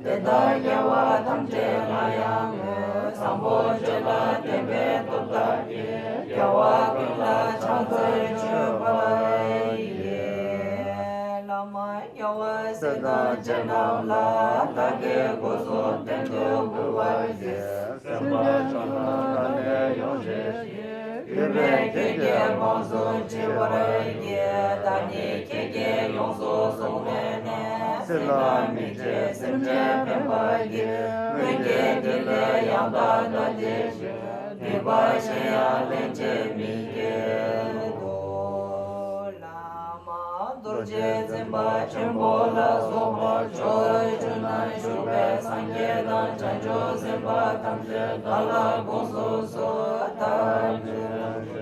དེ་དག་རྒྱལ་བ་ཐམས་ཅད་ལ་ཡང་མོས། བཟང་པོ་སྤྱོད་ལ་བརྟན་པའི་སྟོབས་དག་གིས། རྒྱལ་བ་ཀུན་ལ་ཕྱག་འཚལ་མཆོད་པར་བགྱི། བླ་མ་རྒྱལ་བ་སྲས་དང་བཅས་རྣམས་ལ། བདག་གིས་སྒོ་གསུམ་སྟེང་དུ་འབུལ་བར་བགྱི། སེམས་དཔའ་ཆོས་རྣམས་ལ་ནི་ཡོངས་བཞེས་ཤིང་། གུས་པས་ཁྱེད་ཀྱི་དབང་གསུང་ཆེ་བར་བགྱི། བདག་ནི་ཁྱེད་ཀྱི་ཡོངས་སུ་བཟུང་བའི་གནས། སྲིད་ལ་མི་སྐྱེ་སེམས་ཅན་ཕན་པར་བགྱི། སྔོན་གྱི་ཕྲིན་ལས་ཡང་དག་ལྟ་ཅི་ཞིག། སྡིག་པ་གཞན་ཡང་སླན་ཆད་མི་སྐྱེད་དོ། བླ་མ་རྡོ་རྗེ་འཛིན་པ་ཆེན་པོ་ལ་སོགས་པ་ཕྱོགས་བཅུ་ན་བཞུགས་པའི་སངས་རྒྱས་དང་བྱང་ཆུབ་སེམས་དཔའ་ཐམས་ཅད་བདག་ལ་དགོངས་སུ་གསོལ། བདག་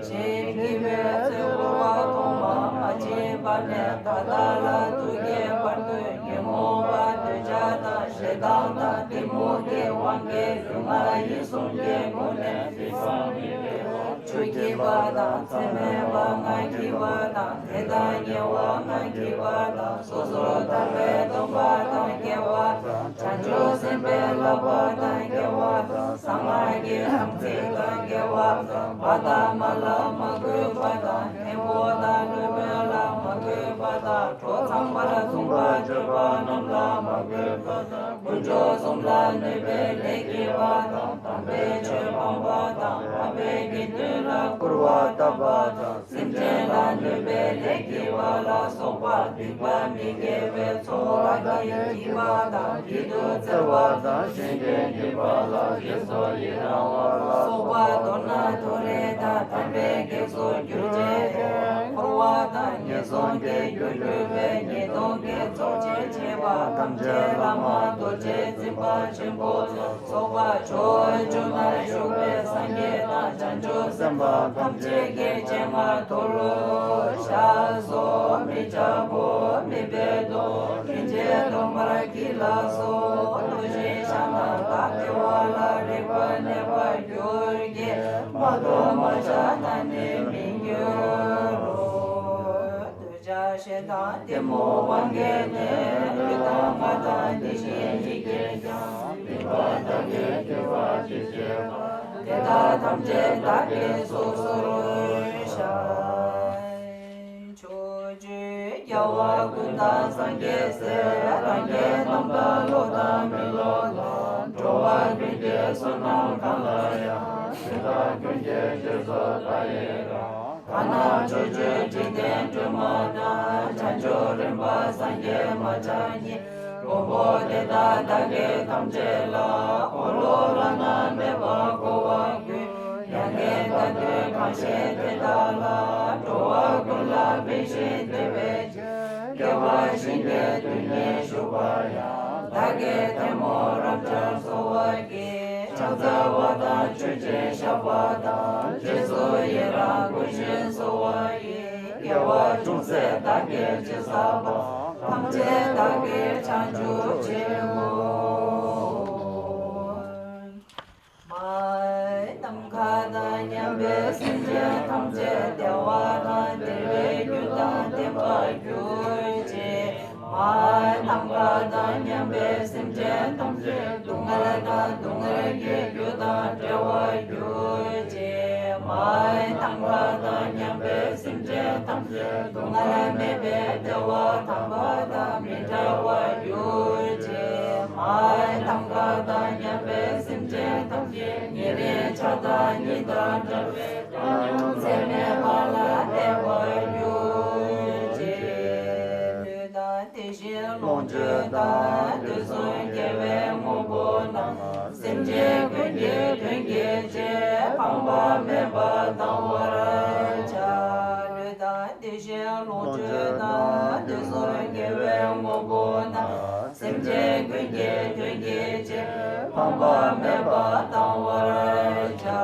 ཉིད་ཀྱི་བའི་ཚེ་འཁོར་བ་ཐོག་མ་མ་མཆིས་པ་ནས་ད་ལྟ་ལ་ཐུག་གི་བར་དུ་ཉོན་མོངས་པ་འདོད་ཆགས་དང་ཞེ་སྡང་དང་གཏི་མུག་གི་དབང་གིས་ལུས་ངག་ཡིད་གསུམ་གྱི་སྒོ་ནས་སྡིག་པ་མི་དགེ་བ་བཅུ་ འཁྱིལ་པ་དང་། ཚད་མེད་པ་ལྔ་འཁྱིལ་པ་དང་། དེ་དང་ཉེ་བ་ལྔ་འཁྱིལ་པ་དང་། སོ་སོར་ཐར་པའི་སྡོམ་པ་དང་། དགེ་བ་དང་། བྱང་ཆུབ་སེམས་དཔའི་བསླབ་པ་དང་། དགེ་བ་དང་། གསང་སྔགས་ཀྱི་དམ་ཚིག་དང་། དགེ་བ་དང་། བ་དང་མ་ལ་མ་གུས་པ་དང་། ཐེམ་པོ་དང་ལུས་སྦྱོང་ལ་མ་གུས་པ་དང་། གྲོགས་ཚངས་པར་མཚུངས་པར་སྤྱོད་པ་རྣམས་ལ་མ་གུས་པ་དང་། དཀོན་མཆོག་གསུམ་ལ་གནོད་པའི་ལས་བགྱིས་པ་དང་། དམ་པའི་ཆོས་སྤངས་པ་དང་། འཕགས་པའི་དགེ་འདུན་ལ་སྐུར་བ་བཏབ་པ་དང་། སེམས་ཅན་ལ་གནོད་པའི་ལས་བགྱིས་པ་ལ་སོགས་པ། སྡིག་པ་མི་དགེ་བའི་ཚོགས་བགྱིས་པ་དང་། བགྱིད་དུ་སྩལ་བ་དང་། གཞན་གྱི་སྡིག་པ་ལ་རྗེས་སུ་ཡི་རང་བ་ལ་སོགས་པ། མདོར་ན་མཐོ་རིས་དང་། དམ་པའི་གེགས་སུ་གྱུར་ཅིང་། འཁོར་བ་དང་ངན་སོང་གི་རྒྱུར་གྱུར་པའི་ཉེས་ལྟུང་གི་ཚོགས་ཆེན་བྱེད་པ་ཐམས་ཅད་བླ་མ་རྡོ་རྗེ་འཛིན་པ་ཆེན་པོ་ལ་སོགས་པ་ཕྱོགས་བཅུ་ན་བཞུགས་པའི་སངས་རྒྱས་དང་། བྱང་ཆུབ་སེམས་དཔའ་ཐམས་ཅད་ཀྱི་སྤྱན་སྔར་མཐོལ་ལོ་བཤགས་སོ། མི་འཇམ་པོ་མི་སྦེད་དོ། ལྷན་སྐྱེས་སྟོང་པར་བགྱིད་ལགས་སོ། ལྟོས་ཤིག་ཕྱག་ན་བདག་བདེ་བ་ལ། རེག་པར་གནས་པར་གྱུར་ཅིག་མ་ཐོབ་མ་བྱས་ན་ནི་མི་འགྱུར་རོ། གདུལ་བྱ་གཞན་དང་ལྡན་མོ་དབང་གིས་ནི། ལུས་དང་ངག་དང་དེ་བཞིན་ཡིད་ཀྱིས་ཀྱང་། སྡིག་པ་བདག་གིས་བགྱིས་པ་ཅི་མཆིས་པ། དེ་དག་ཐམས་ཅད་བདག་གིས་སོ་སོར་བཤགས། ཕྱོགས་བཅུའི་རྒྱལ་བ་ཀུན་དང་སངས་རྒྱས་སྲས། ལྷ་གི་རྣམ་དག་སློབ་དང་མི་སློབ་དང་། འགྲོ་བ་ཀུན་གྱི་བསོད་ནམས་གང་ལ་ཡང་། དེ་དག་ཀུན་གྱི་རྗེས་སུ་བདག་ཡི་རང་། ཐ་ན་ཕྱོགས་བཅུའི་འཇིག་རྟེན་སྒྲོན་མ་ན། བྱང་ཆུབ་རིམ་པ་སངས་རྒྱས་མ་ཆགས་ཉིད། མགོན་པོ་དེ་དག་བདག་གིས་ཐམས་ཅད་ལ། འཁོར་ལོ་བླ་ན་མེད་པ་བསྐོར་བར་བསྐུལ། མྱ་ངན་ལྟ་དུས་གང་ཞིག་དེ་དག་ལ། འགྲོ་བ་ཀུན་ལ་ཕན་ཞིང་བདེ་བའི་ཕྱིར། དགེ་བ་གཞན་གྱིས་དུས་གཉིས་ཞུགས་པ་ཡང་། བདག་གིས་ཐལ་མོ་རབ་སྦྱར་གསོལ་བ་བགྱི། ཕྱག་འཚལ་བ་དང་མཆོད་ཅིང་བཤགས་པ་དང་། རྗེས་སུ་ཡི་རང་བསྐུལ་ཞིང་གསོལ་བ་ཡི། དགེ་བ་ཅུང་ཟད་བདག་གིས་ཅི་བསགས་པ། ཐམས་ཅད་བདག་གིས་བྱང་ཆུབ་བྱེད་དགོས། མ་ནམ་མཁའ་དང་མཉམ་པའི་སེམས་ཅན་ཐམས་ཅད་བདེ་བ་དང་བདེ་བའི་རྒྱུ་དང་ལྡན་པར་གྱུར་ཅིག་མ་ནམ་མཁའ་དང་མཉམ་པའི་སེམས་ཅན་ཐམས་ཅད་སྡུག་བསྔལ་དང་སྡུག་བསྔལ་གྱི་རྒྱུ་དང་བྲལ་བར་གྱུར་ཅིག་མ་ནམ་མཁའ་དང་མཉམ་པའི་སེམས་ཅན་ཐམས་ཅད་སྡུག་བསྔལ་མེད་པའི་བདེ་བ་དམ་པ་དང་མི་འབྲལ་བར་གྱུར་ཅིག་མ་ནམ་མཁའ་དང་མཉམ་པའི་སེམས་ཅན་ཐམས་ཅད་ཉེ་རིང་ཆགས་སྡང་གཉིས་དང་བྲལ་བའི་ཚད་མེད་པ་ལ་གནས་པར་གྱུར་ཅིག་ལུས་དང་དེ་བཞིན་ལོངས་སྤྱོད་དང་། དུས་གསུམ་དགེ་བའི་དངོས་པོ་རྣམས། སེམས་ཅན་ཀུན་གྱི་དོན་གྱི་ཕྱིར། ཕངས་པ་མེད་པར་བཏང་བར་བྱ། ལུས་དང་དེ་བཞིན་ལོངས་སྤྱོད་དང་། དུས་གསུམ་དགེ་བའི་དངོས་པོ་རྣམས། སེམས་ཅན་ཀུན་གྱི་དོན་གྱི་ཕྱིར། ཕངས་པ་མེད་པར་བཏང་བར་བྱ།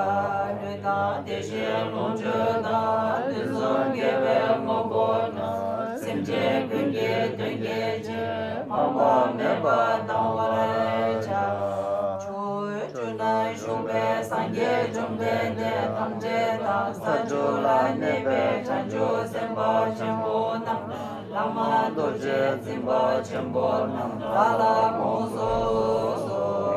ལུས་དང་དེ་བཞིན་ལོངས་སྤྱོད་དང་། དུས་གསུམ་དགེ་བའི་དངོས་པོ་རྣམས། སེམས་ཅན་ཀུན་གྱི་དོན་གྱི་ཕྱིར། ཕངས་པ་མེད་པར་བཏང་བར་བྱ། ཕྱོགས་བཅུ་ན་བཞུགས་པའི་སངས་རྒྱས་བཅོམ་ལྡན་འདས་ཐམས་ཅད་དང་། ས་བཅུ་ལ་གནས་པའི་བྱང་ཆུབ་སེམས་དཔའ་ཆེན་པོ་རྣམས་དང་། བླ་མ་རྡོ་རྗེ་འཛིན་པ་ཆེན་པོ་རྣམས་བདག་ལ་དགོངས་སུ་གསོལ།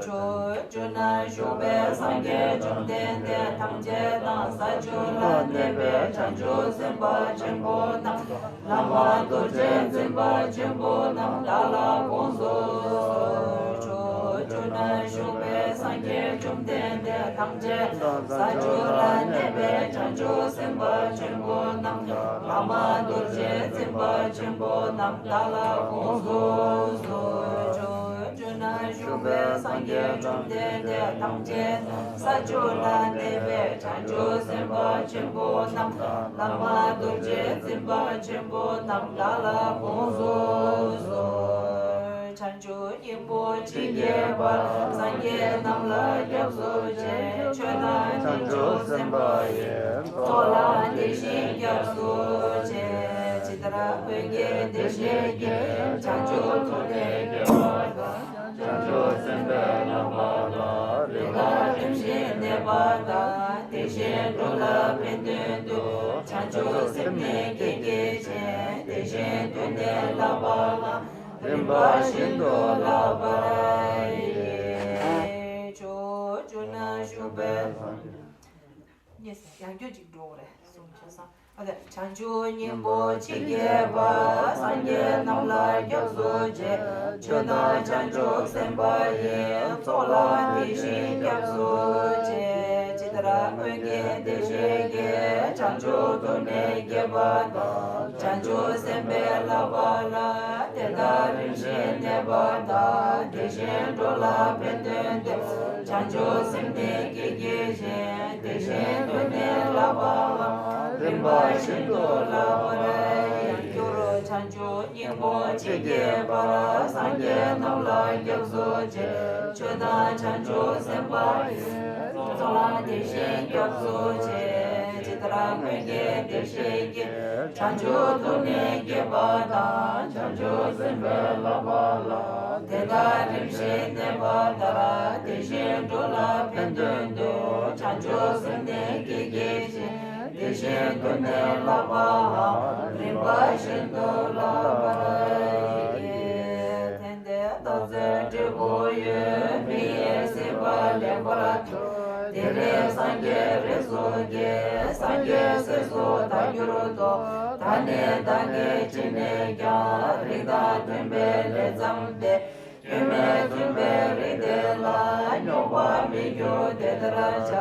ཕྱོགས་བཅུ་ན་བཞུགས་པའི་སངས་རྒྱས་བཅོམ་ལྡན་འདས་ཐམས་ཅད་དང་། ས་བཅུ་ལ་གནས་པའི་བྱང་ཆུབ་སེམས་དཔའ་ཆེན་པོ་རྣམས་དང་། བླ་མ་རྡོ་རྗེ་འཛིན་པ་ཆེན་པོ་རྣམས་བདག་ལ་དགོངས་སུ་གསོལ། ཕྱོགས་བཅུ་ན་བཞུགས་པའི་སངས་རྒྱས་བཅོམ་ལྡན་འདས་ཐམས་ཅད་དང་། ས་བཅུ་ལ་གནས་པའི་བྱང་ཆུབ་སེམས་དཔའ་ཆེན་པོ་རྣམས་དང་། བླ་མ་རྡོ་རྗེ་འཛིན་པ་ཆེན་པོ་རྣམས་བདག་ལ་དགོངས་སུ་གསོལ། ཕྱོགས་བཅུ་ན་བཞུགས་པའི་སངས་རྒྱས་བཅོམ་ལྡན་འདས་ཐམས་ཅད་དང་། ས་བཅུ་ལ་གནས་པའི་བྱང་ཆུབ་སེམས་དཔའ་ཆེན་པོ་རྣམས་དང་། བླ་མ་རྡོ་རྗེ་འཛིན་པ་ཆེན་པོ་རྣམས་བདག་ལ་དགོངས་སུ་གསོལ། བྱང་ཆུབ་སྙིང་པོ་ཇི་སྙེད་པར། སངས་རྒྱས་རྣམས་ལ་སྐྱབས་སུ་མཆི། ཆོས་དང་བྱང་ཆུབ་སེམས་དཔའ་ཡི། ཚོགས་ལ་དེ་བཞིན་སྐྱབས་སུ་མཆི། ཇི་ལྟར་ཀུན་གྱི་བདེ་གཤེགས་ཀྱིས། བྱང་ཆུབ་ཐོབ་ནས་སྐྱེ་བ་དང་། བྱང་ཆུབ་སེམས་དཔའི་རྣམ་པ་ལ། རིགས་ལ་ལྷུན་གྱིས་གནས་པ་དང་། དེ་བཞིན་ འགྲོ་ལ་ཕན་དོན་དུ། བྱང་ཆུབ་སེམས་ནི་བསྐྱེད་བགྱིད་ཅིང་། དེ་བཞིན་དུ་ནི་བསླབ་པ་ལ། རིམ་པ་བཞིན་དུ་བསླབ་པར་བགྱི། ཕྱོགས་བཅུ་ན་བཞུགས་པའི། ཡང་བསྐྱར་ཅིག་འགྲོ་དགོས་རེད་གསུངས་བྱས་ཙང་། བྱང་ཆུབ་སྙིང་པོ་ཇི་སྙེད་པ། སངས་རྒྱས་རྣམས་ལ་སྐྱབས་སུ་མཆི། ཆོས་དང་བྱང་ཆུབ་སེམས་དཔའ་ཡི། ཚོགས་ལ་དེ་བཞིན་སྐྱབས་སུ་མཆི། ཇི་ལྟར་སྔོན་གྱི་དེ་བཞིན་གྱི། བྱང་ཆུབ་ཏུ་ནི་བསྐྱེད་པ་དང་། བྱང་ཆུབ་སེམས་དཔའི་བསླབ་པ་ལ། དེ་དག་རིམ་བཞིན་གནས་པ་དང་། དེ་བཞིན་འགྲོ་ལ་ཕན་དོན་དུ། བྱང་ཆུབ་སེམས་ནི་བསྐྱེད་བགྱིད་ཅིང་། དེ་བཞིན་དུ་ནི་བསླབ་པ་ལ། རིམ་པ་བཞིན་དུ་བསླབ་པར་བགྱི། ཡང་བསྐྱར་བྱང་ཆུབ་སྙིང་པོ་ཇི་སྙེད་པ། སངས་རྒྱས་རྣམས་ལ་སྐྱབས་སུ་མཆི། ཆོས་དང་བྱང་ཆུབ་སེམས་དཔའ་ཡི། ཚོགས་ལ་དེ་བཞིན་སྐྱབས་སུ་མཆི། ཇི་ལྟར་སྔོན་གྱི་དེ་བཞིན་གྱི། བྱང་ཆུབ་ཏུ་ནི་བསྐྱེད་པ་དང་། བྱང་ཆུབ་སེམས་དཔའི་བསླབ་པ་ལ། དེ་དག་རིམ་བཞིན་གནས་པ་ལྟར། དེ་བཞིན་འགྲོ་ལ་ཕན་དོན་དུ། བྱང་ཆུབ་སེམས་ནི་བསྐྱེད་བགྱིད་ཅིང་། དེ་བཞིན་དུ་ནི་བསླབ་པའམ། རིམ་པ་བཞིན་དུ་བསླབ་པར་བགྱི། དེ་ལྟར་སྟག་འཚེར་འབྲས་བུ་ཡོད། མི་ཡི་སྲིད་པ་ལེགས་པར་ཐོབ། དེ་ལས་སངས་རྒྱས་རིགས་སུ་སྐྱེས། སངས་རྒྱས་སྲས་སུ་བདག་གྱུར་ཏོ། ད་ནི་བདག་གིས་ཅི་ནས་ཀྱང་། རིགས་དང་མཐུན་པའི་ལས་བརྩམས་ཏེ། སྐྱོན་མེད་མཐུན་པའི་རིགས་དེ་ལ། རྙོག་པར་མི་འགྱུར་དེ་ལྟར་བྱ།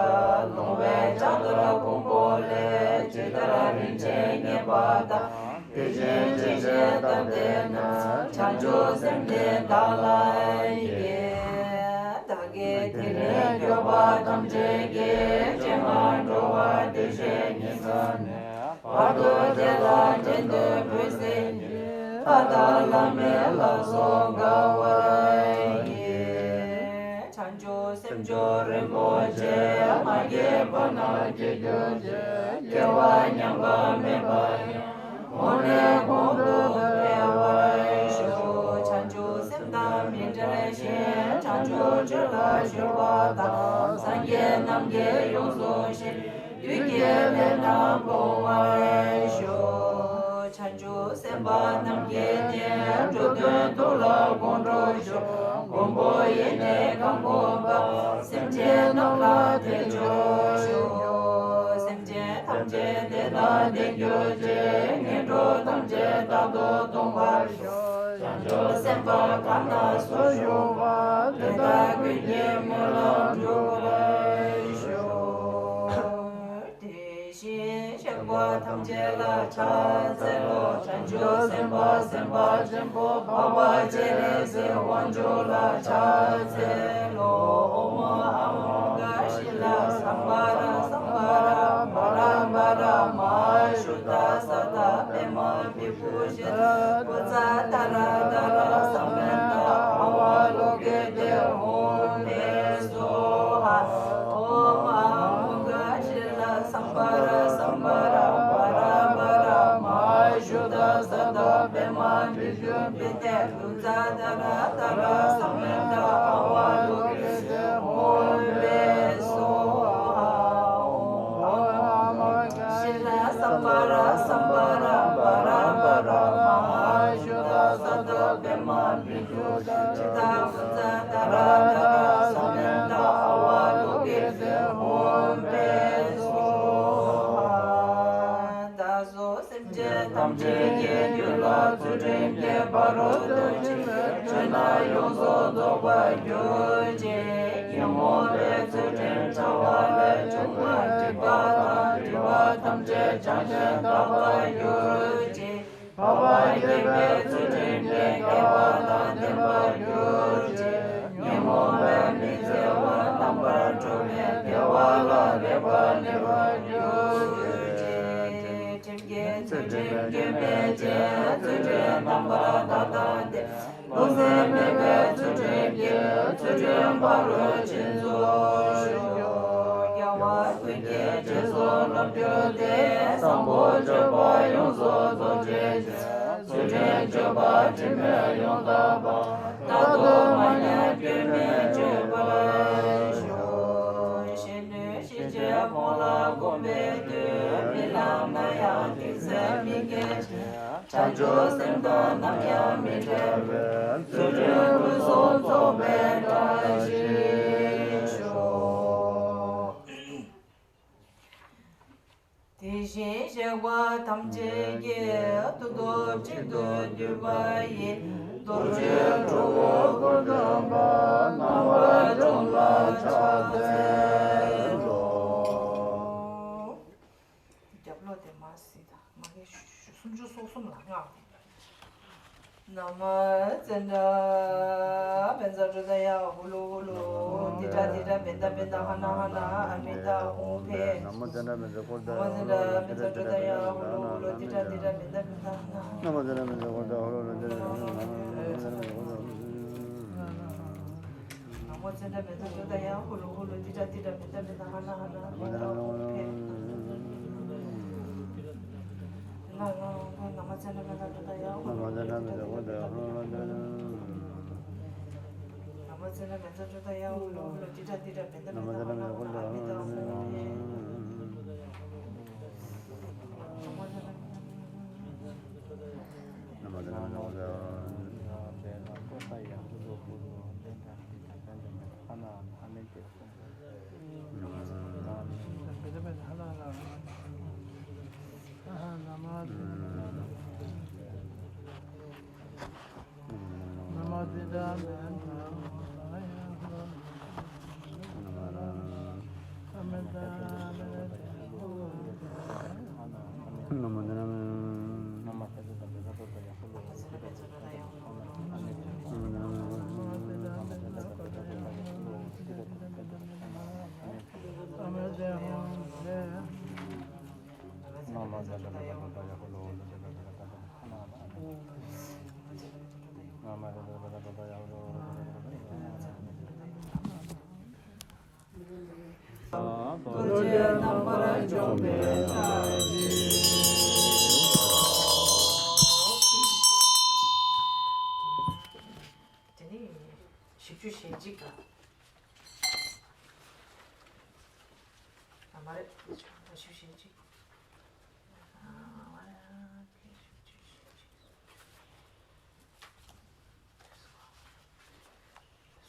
ལོང་བས་ལྕགས་ཐར་གོང་བུ་ལས། ཇི་ལྟར་རིན་ཆེན་རྙེད་པ་དང་། དེ་བཞིན་ཅི་བྱས་བཏབ་པས་ན། བྱང་ཆུབ་སེམས་འདི་བདག་ལ་ཡི། བདག་གིས་དེ་ལས་སྐྱོབ་པ་ཐམས་ཅད་ཀྱི། སྤྱན་སྔར་འགྲོ་བ་དེ་བཞིན་ཉིད་ཙམ་ནས། བར་དུ་དེ་ལ་འགྲན་དུ་བུད་ཟིན་གྱི། ལྷ་དང་ལྷ་མིན་ལ་སོགས་དགའ་བར་བགྱི། བྱང་ཆུབ་སེམས་མཆོག་རིན་པོ་ཆེ། མ་སྐྱེས་པ་རྣམས་སྐྱེ་གྱུར་ཅིག། སྐྱེ་བ་ཉམས་པ་མེད་པ་ཡང་། གོང་ནས་གོང་དུ་འཕེལ་བར་ཤོག། བྱང་ཆུབ་སེམས་དང་མི་འབྲལ་ཞིང་། བྱང་ཆུབ་ཆོས་ལ་གཞོལ་བ་དང་། སངས་རྒྱས་རྣམས་ཀྱིས་ཡོངས་སུ་ཞིང་། བདུད་ཀྱི་ལས་རྣམས་སྤོང་བར་ཤོག། བྱང་ཆུབ་སེམས་དཔའ་རྣམས་ཀྱིས་ནི། འགྲོ་དོན་ཐུགས་ལ་དགོངས་འགྲོ་ཤོག། མགོན་པོ་ཡི་ནི་གང་གོ་བ། སེམས་ཅན་རྣམས་ལ་དེ་སྤྱོད་ཤོག། སེམས་ཅན་ཐམས་ཅད་བདེ་དང་ལྡན་གྱུར་ཅིག། ངན་འགྲོ་ཐམས་ཅད་རྟག་ཏུ་སྟོངས་པར་ཤོག། བྱང་ཆུབ་སེམས་དཔའ་གང་དག་སུ་བཞུགས་པ། དེ་དག་ཀུན་གྱི་སྨོན་ལམ་འགྲུབ་པར་ཤོག། དེ་བཞིན་གཤེགས་པ་ཐམས་ཅད་ལ་ཕྱག་འཚལ་ལོ། བྱང་ཆུབ་སེམས་དཔའ་སེམས་དཔའ་ཆེན་པོ་འཕགས་པ་སྤྱན་རས་གཟིགས་དབང་ཕྱུག་ལ་ཕྱག་འཚལ་ལོ། ཨོཾ་ཨཱཿཧཱུྃ་ག་ཤཱི་ལ་སཾ་བྷ་ར་སཾ་བྷ་ར་བྷ་ར་བྷ་ར་མ་ཧཱ་ཤུདྡྷ་ས་ཏྭ་པདྨ་བི་བྷུ་ཤ་ཏ་བུཛ་ཏཱ་ར་དྷ་ར་ས་མནྟ་ཨ་ཝ་ལོ་ཀི་ཏེ་ཧཱུྃ་ཕཊ་སྭཱ་ཧཱ། ཨོཾ་ཨཱཿཧཱུྃ་ག་ཤཱི་ལ་སཾ་བྷ་ར་སཾ་བྷ་ར་བྷ་ར་བྷ་ར་མ་ཧཱ་ཤུདྡྷ་ས་ཏྭ་པདྨ་བི་ཛུ་པི་ཏ་བུཛ་ཏཱ་ར་དྷ་ར་ས་མནྟ་ཨ་ཝ་ལོ་ཀི་ཏེ་ཧཱུྃ་ཕཊ་སྭཱ་ཧཱ། ཨོཾ་ཨཱཿཧཱུྃ་ག་ཤཱི་ལ་སཾ་བྷ་ར་སཾ་བྷ་ར་བྷ་ར་བྷ་ར་མ་ཧཱ་ཤུདྡྷ་ས་ཏྭ་པདྨ་བི་ཛུ་ཏ་ཇི་ཏ་བུཛ་ཏཱ་ར་དྷ་ར་ས་མནྟ་ཨ་ཝ་ལོ་ཀི་ཏེ་ཧཱུྃ་ཕཊ་སྭཱ་ཧཱ། བདག་སོགས་སེམས་ཅན་ཐམས་ཅད་ཀྱི་རྒྱུད་ལ་ཚུལ་ཁྲིམས་ཀྱི་ཕ་རོལ་ཏུ་ཕྱིན་པའི་ཆོས་རྣམས་ཡོངས་སུ་རྫོགས་པར་གྱུར་ཅིག། ཉོན་མོངས་པའི་ཚུལ་ཁྲིམས་བྱ་བ་ལས་བྱུང་བའི་སྒྲིབ་པ་དང་སྒྲིབ་པ་ཐམས་ཅད་བྱང་ཞིང་དག་པར་གྱུར་ཅིག། འཕགས་པ་དགྱེས་པའི་ཚུལ་ཁྲིམས་ཀྱི་སྐལ་བ་དང་ལྡན་པར་གྱུར་ཅིག། ཉོན་མོངས་པའི་མི་བརྩེ་བ་རྣམ་པར་གྲོལ་བའི་བདེ་བ་ལ་ལེགས་པར་གནས་པར་གྱུར་ཅིག། ཁྲིམས་ཀྱི་ཚུལ་ཁྲིམས་སྐྱོན་མེད་ཅིང་། ཚུལ་ཁྲིམས་རྣམ་པར་དག་དང་ལྡན། རློམ་སེམས་མེད་པའི་ཚུལ་ཁྲིམས་ཀྱིས། ཚུལ་ཁྲིམས་ཕ་རོལ་ཕྱིན་རྫོགས་ཤོག། རྒྱལ་བ་ཀུན་གྱི་རྗེས་སུ་བསླབ་གྱུར་ཏེ། བཟང་པོ་སྤྱོད་པ་ཡོངས་སུ་རྫོགས་བྱེད་ཅིང་། ཚུལ་ཁྲིམས་སྤྱོད་པ་དྲི་མེད་ཡོངས་དག་པ། རྟག་ཏུ་མ་ཉམས་སྐྱོན་མེད་སྤྱོད་པར་ཤོག། གཞོན་ནུ་ཞིག་བྱེད་ཁོང་ལ་གོམས་ བྱང་ཆུབ་སེམས་དང་ནམ་ཡང་མི་འབྲལ་བའི། ཚུལ་ཁྲིམས་ཕུན་སུམ་ཚོགས་པའི་བཀྲ་ཤིས་ཤོག། དེ་བཞིན་གཤེགས་པ་ཐམས་ཅད་ཀྱི། མཐུ་སྟོབས་གཅིག་ཏུ་བསྡུས་པ་ཡིས། རྡོ་རྗེ་གྲུབ་པའི་སྐུ་འདྲེན་པ། རྣམ་པ་སྒྲོལ་མ་ཕྱག་འཚལ་ལོ། རྒྱབ་ལོགས་དེ་མར་གཟིགས་དང་། མ་གི་སུམ་ཅུ་སོ་གསུམ་ལ་སྔགས། ན་མོ་ཙནྡྲ་བཛྲ་ཀྲོ་དྷ་ཡ་ཧུ་ལུ་ཧུ་ལུ། ཏི་ཏྲ་ཏི་ཏྲ་བནྡ་བནྡ་ཧ་ན་ཧ་ན། ཨ་མི་ཏ་ཧཱུྃ་ཕཊ། ན་མོ་ཙནྡྲ་བཛྲ་ཀྲོ་དྷ་ཡ་ཧུ་ལུ་ཧུ་ལུ། ཏི་ཏྲ་ཏི་ཏྲ་བནྡ་བནྡ་ཧ་ན་ཧ་ན། ན་མོ་ཙནྡྲ་བཛྲ་ཀྲོ་དྷ་ཡ་ཧུ་ལུ་ཧུ་ལུ། ཏི་ཏྲ་ཏི་ཏྲ་བནྡ་བནྡ་ཧ་ན་ཧ་ན། ན་མོ་ཙནྡྲ་བཛྲ་ཀྲོ་དྷ་ཡ་ཧུ་ལུ་ཧུ་ལུ། ཏི་ཏྲ་ཏི་ཏྲ་བནྡ་བནྡ་ཧ་ན་ཧ་ན། ཨ་མི་ཏ་ཧཱུྃ་ཕཊ། ན་མོ་ཙནྡྲ་བཛྲ་ཀྲོ་དྷ་ཡ་ཧུ་ལུ་ཧུ་ལུ། ཏི་ཏྲ་ཏི་ཏྲ་བནྡ་བནྡ་ཧ་ན་ཧ་ན། ན་མོ་ཙནྡྲ་བཛྲ་ཀྲོ་དྷ་ཡ་ཧུ་ལུ་ཧུ་ལུ། ཏི་ཏྲ་ཏི་ཏྲ་བནྡ་བནྡ་ཧ་ན་ཧ་ན། ཨ་མི་ཏ་ཧཱུྃ་ཕཊ། ན་མོ་ཙནྡྲ་བཛྲ་ཀྲོ་དྷ་ཡ་ཧུ་ལུ་ཧུ་ལུ། ཏི་ཏྲ་ཏི་ཏྲ་བནྡ་བནྡ་ཧ་ན་ཧ་ན། ཨ་མི་ཏ་ཧཱུྃ་ཕཊ། རྡོ་རྗེ་རྣམ་པར་འཇོམས་པའི་བཀྲ་ཤིས་ཤོག། དེ་ནས་བཞི་བཅུ་ཞེ་གཅིག་ལ། ཨ་མ་རེད། བཞི་བཅུ་ཞེ་གཅིག་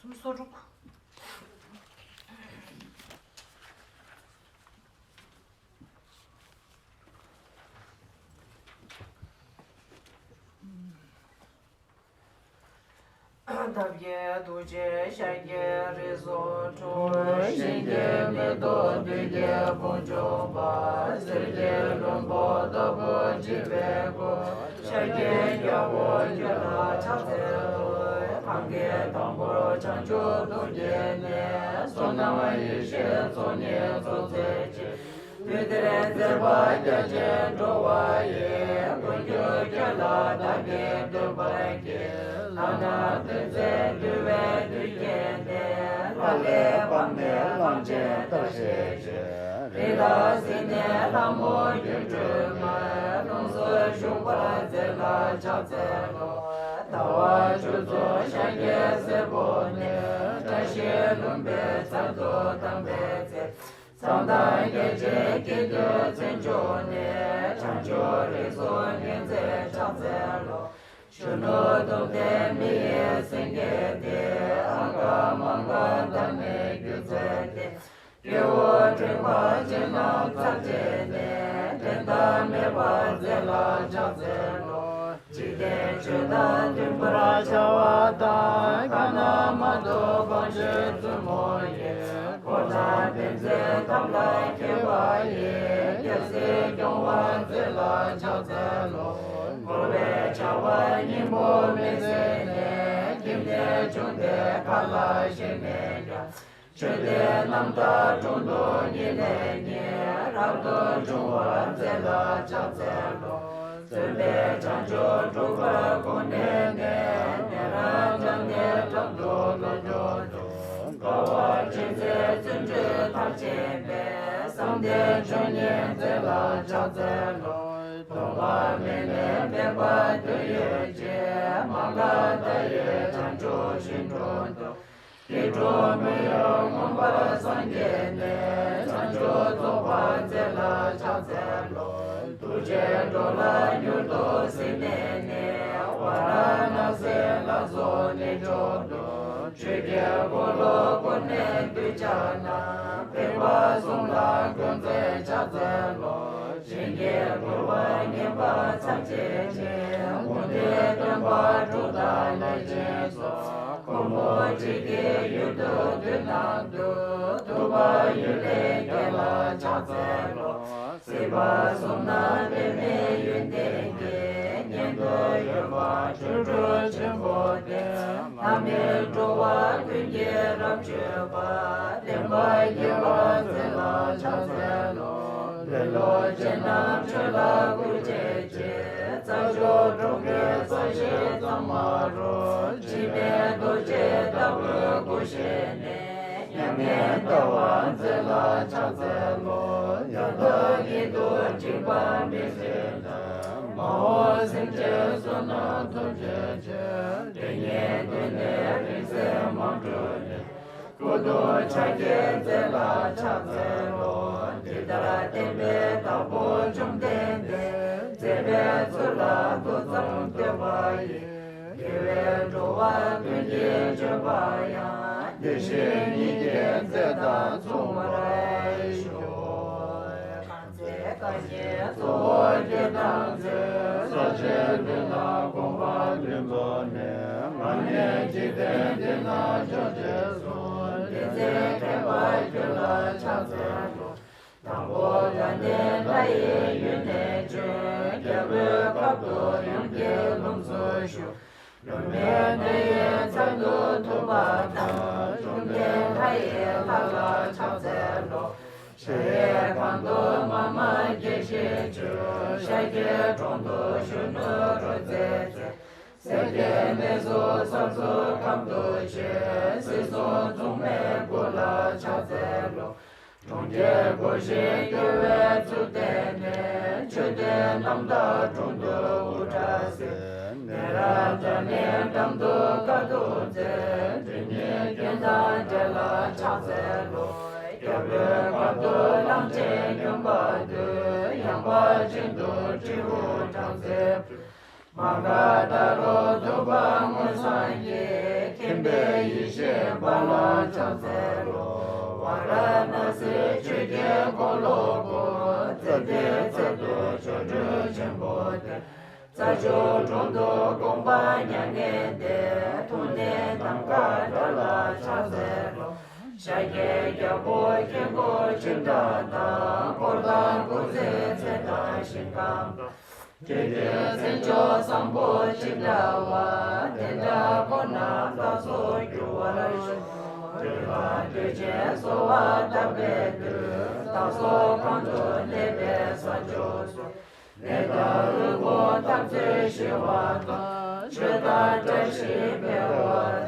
སུམ་ཅུ་སོ་དྲུག་བདག་གི་ཐུགས་རྗེས་ཤཱཀྱའི་རིགས་སུ་འཁྲུངས། གཤིན་རྗེའི་མེ་ཏོག་བདུད་ཀྱི་དཔུང་འཇོམས་པ། གསེར་གྱི་ལྷུན་པོ་ལྟ་བུར་བརྗིད་པའི་སྐུ། ཤཱཀྱའི་རྒྱལ་པོ་ཁྱོད་ལ་ཕྱག་འཚལ་ལོ། གང་གི་དང་པོར་བྱང་ཆུབ་ཏུ་སྐྱེས་ནས། བསོད་ནམས་ཡེ་ཤེས་ཚོགས་གཉིས་སྩོལ་མཛད་ཅིང་། དུས་འདིར་མཛད་པ་རྒྱ་ཆེར་འགྲོ་བ་ཡི། མགོན་ཁྱོད་ཁྱོད་ལ་བདག་གིས་འདུད་པ་བགྱི། ལག་ན་གདོན་བགེགས་འདུལ་བའི་མཐུ་རྐྱེན་ལས། ལྷ་ལས་དཔག་མེད་གླང་ཆེན་ལྟར་གཤེགས་ཤིང་། རི་དྭགས་སྲིན་གནས་ལྷ་མོ་སྒྱུ་འཕྲུལ་མ། ལྷུམས་སུ་ཞུགས་པར་མཛད་ལ་ཕྱག་འཚལ་ལོ། ཟླ་བ་ཆུ་ཚོད་ཤཱཀྱའི་སྲས་པོ་ནི། བཀྲ་ཤིས་ལྷུན་པོའི་ཚལ་དུ་བལྟམས་པའི་ཚེ། མཚན་དང་རྒྱ་ཆེའི་དགྱེས་བསྡུས་མཚན་མཆོག་ནི། བྱང་ཆུབ་རིགས་སུ་ངེས་འཛིན་ཕྱག་འཚལ་ལོ། གཞོན་ནུ་གདུང་བརྒྱད་མི་ཡི་སེང་གེ་སྟེ། ཨང་ག་མང་ག་བདག་ནི་སྒྱུ་རྩལ་ཏེ། སྐྱེ་བོ་འདྲེན་པ་ཅན་རྣམས་ཚར་བཅད་ནས། འགྲན་ཟླ་མེད་པར་མཛད་ལ་ཕྱག་འཚལ་ལོ། འཇིག་རྟེན་ཆོས་དང་མཐུན་པར་བྱ་བ་དང་། གང་རྣམས་མ་ཐོབ་བང་མཛོད་བཙུན་མོ་ཡི། འཁོར་དང་བསྟན་འཛིན་ཐབས་ལ་མཁས་པ་ཡིས། རྒྱལ་སྲིད་སྐྱོང་བར་མཛད་ལ་ཕྱག་འཚལ་ལོ། འཁོར་བའི་བྱ་བ་སྙིང་པོ་མི་ཟད་ནས། ཁྱིམ་ནས་བྱུང་སྟེ་མཁའ་ལ་གཤེགས་ནས་ཀྱང་། ཆོས་འདི་རྣམ་དག་དྲུང་དུ་ཉིད་ནས་ཉིད། རབ་ཏུ་འབྱུང་བར་མཛད་ལ་ཕྱག་འཚལ་ལོ། བཙུན་པས་བྱང་ཆུབ་སྒྲུབ་པར་དགོངས་ནས་ནི། ཉན་རང་འབྲང་ནས་དྲང་དུ་བློ་སྦྱོང་དུ། དགའ་བ་ཅན་མཛད་བརྩོན་འགྲུས་མཐར་ཕྱིན་པས། བསམ་གཏན་བཅུ་གཉིས་མཛད་ལ་ཕྱག་འཚལ་ལོ། སྟོང་པ་མེད་ནས་འཕེན་པ་དོན་ཡོད་ཅིང་། མ་འགགས་མཐའ་ཡས་བྱང་ཆུབ་ཤིང་དྲུང་དུ། སྐྱིལ་ཀྲུང་མི་གཡོ་མངོན་པར་སངས་རྒྱས་ནས། བྱང་ཆུབ་རྫོགས་པར་མཛད་ལ་ཕྱག་འཚལ་ལོ། ཐུགས་རྗེ་ འགྲོ་ལ་མྱུར་དུ་གཟིགས་ནས་ནི། ཝཱ་ར་ཎཱ་སི་ལ་སོགས་གནས་མཆོག་ཏུ། ཆོས་ཀྱི་འཁོར་ལོ་བསྐོར་ནས་གདུལ་བྱ་རྣམས། ཕན་པ་གསུམ་ལ་མགོན་མཛོད་ཕྱག་འཚལ་ལོ། གཞན་གྱིས་བསྐུལ་བ་ཉན་པ་ཐམས་ཅད་ཀྱིས། དགོངས་འགྲེལ་སྟོན་པ་དྲུག་དང་ལས་ཅན་སོགས། ཀུན་རྨོངས་འཇིག་གི་ཡུལ་དུ་འདུས་རྣམས་སུ། ཐུབ་པ་ཡུལ་ལས་སྐྱེས་ལ་ཕྱག་འཚལ་ལོ། སྲིད་པ་གསུམ་ན་འབད་མེད་ཡོན་ཏན་གྱིས། མཉན་དུ་ཡོད་པ་སྤྱོད་འགྲོ་ཆེན་པོ་སྟེ། ལྷ་མི་འགྲོ་བ་ཀུན་གྱི་རབ་སྤྱོད་པ། བསྟན་པ་རྒྱས་པར་མཛད་ལ་ཕྱག་འཚལ་ལོ། ལེ་ལོ་ཅན་རྣམས་ཆོས་ལ་བཀུར་བྱེད་ཅིང་། རྩྭ་མཆོག་གྲོང་ཁྱེར་ས་གཞི་ཙམ་མ་རུ། འཆི་མེད་རྡོ་རྗེ་ལྟ་བུའི་སྐུ་ཞིག་ནས། མྱ་ངན་འདའ་བར་མཛད་ལ་ཕྱག་འཚལ་ལོ། ཡང་དག་ཉིད་དུ་འཇིགས་པ་མི་བྱེད་ཅིང་། མ་འོངས་སེམས་ཅན་བསོད་ནམས་ཐོབ་བྱེད་ཅིང་། དེ་ཉིད་དུ་ནི་རིང་བསྲེལ་མ་འགྲུབ་ནས། སྐུ་གདུང་ཕྱག་རྒྱས་མཛད་ལ་ཕྱག་འཚལ་ལོ། འདི་ལྟར་བསྟན་པའི་བདག་པོ་བཅོམ་ལྡན་འདས། མཛད་པའི་ཚུལ་ལ་ཏོག་ཙམ་བསྟོད་པ་ཡིས། དགེ་བའི་འགྲོ་བ་ཀུན་གྱི་སྤྱོད་པ་ཡང་། དེ་བཞིན་ཉིད་ཀྱི་མཛད་དང་མཚུངས་པར་ཤོག། གང་ཚེ་བཀའ་ཉན་གཙོ་བོ་སྐྱེ་དང་མཛད། ས་གཞིའི་ལུས་ལ་གོམ་པ་བདུན་བཟློག་ནས། ང་ནི་འཇིག་རྟེན་འདི་ན་བྱོན་ཞེས་གསུངས། དེ་ཚེ་མཁས་པ་ཁྱོད་ལ་ཕྱག་འཚལ་ལོ། དང་པོ་དགའ་ལྡན་ལྷ་ཡི་ཡུལ་ནས་བྱོན། རྒྱལ་པོའི་ཁབ་ཏུ་ཡུམ་གྱི་ལྷུམས་སུ་ཞུགས། ལྷུམས་པའི་གནས་ཡུལ་མཚན་དུ་ཐུབ་པ་དང་། བཅོམ་ལྡན་ལྷ་ཡི་ལྷ་ལ་ཕྱག་འཚལ་ལོ། གཞལ་ཡས་ཁང་དུ་མ་མ་དགྱེས་ཤིང་བརྗོད། ཤཱཀྱའི་གྲོང་དུ་གཞོན་ནུ་རོལ་རྩེད་མཛད། སྲས་ཀྱི་གནས་སུ་ས་འཛུགས་ཁམས་དུ་བྱོན། སྲིད་གསུམ་མཚུངས་མེད་སྐུ་ལ་ཕྱག་འཚལ་ལོ། གྲོང་ཁྱེར་བསྐོར་ཞིང་སྐྱོ་བའི་ཚུལ་བསྟན་ནས། མཆོད་རྟེན་རྣམ་དག་དྲུང་དུ་དབུ་སྐྲ་བརྩེགས། ནཻ་རཉྫ་ནའི་འགྲམ་དུ་དཀའ་ཐུབ་མཛད། སྒྲིབ་གཉིས་སྐྱོན་དང་བྲལ་ལ་ཕྱག་འཚལ་ལོ། རྒྱལ་པོའི་ཁབ་ཏུ་གླང་ཆེན་སྨྱོན་པ་འདུལ། ཡངས་པ་ཅན་དུ་སྤྲེའུ་སྦྲང་རྩི་ཕུལ། མ་ག་དྷ་རུ་ཐུབ་པ་མངོན་སངས་རྒྱས། མཁྱེན་པའི་ཡེ་ཤེས་འབར་ལ་ཕྱག་འཚལ་ལོ། ཝཱ་ར་ཎཱ་སིའི་ཆོས་ཀྱི་འཁོར་ལོ་བསྐོར། ཚེ་འདིའི་ཚད་དུ་ཆོ་འཕྲུལ་ཆེན་པོ་སྟེ། རྩྭ་མཆོག་གྲོང་དུ་དགོངས་པ་མྱ་ངན་འདས། ཐུགས་ནི་ནམ་མཁའ་འདྲ་ལ་ཕྱག་འཚལ་ལོ། ཤཱཀྱའི་རྒྱལ་པོ་དཀྱིལ་འཁོར་ཆེ་དགྲ་དང་། འཁོར་དང་འཁོར་ཚེའི་ཚད་དང་ཞིང་ཁམས་དང་། ཁྱེད་ཀྱི་མཚན་མཆོག་བཟང་པོ་ཅི་འདྲ་བ། དེ་འདྲ་ཁོ་ན་བདག་སོགས་འགྱུར་བར་ཤོག། འདོད་པ་འདོད་ཆེན་གསོལ་བ་བཏབ་པའི་མཐུས། བདག་སོགས་གང་དུ་གནས་པའི་ས་ཕྱོགས་སུ། ནད་དང་དབུལ་ཕོངས་འཐབ་རྩོད་ཞི་བ་དང་། ཆོས་དང་བཀྲ་ཤིས་འཕེལ་བ།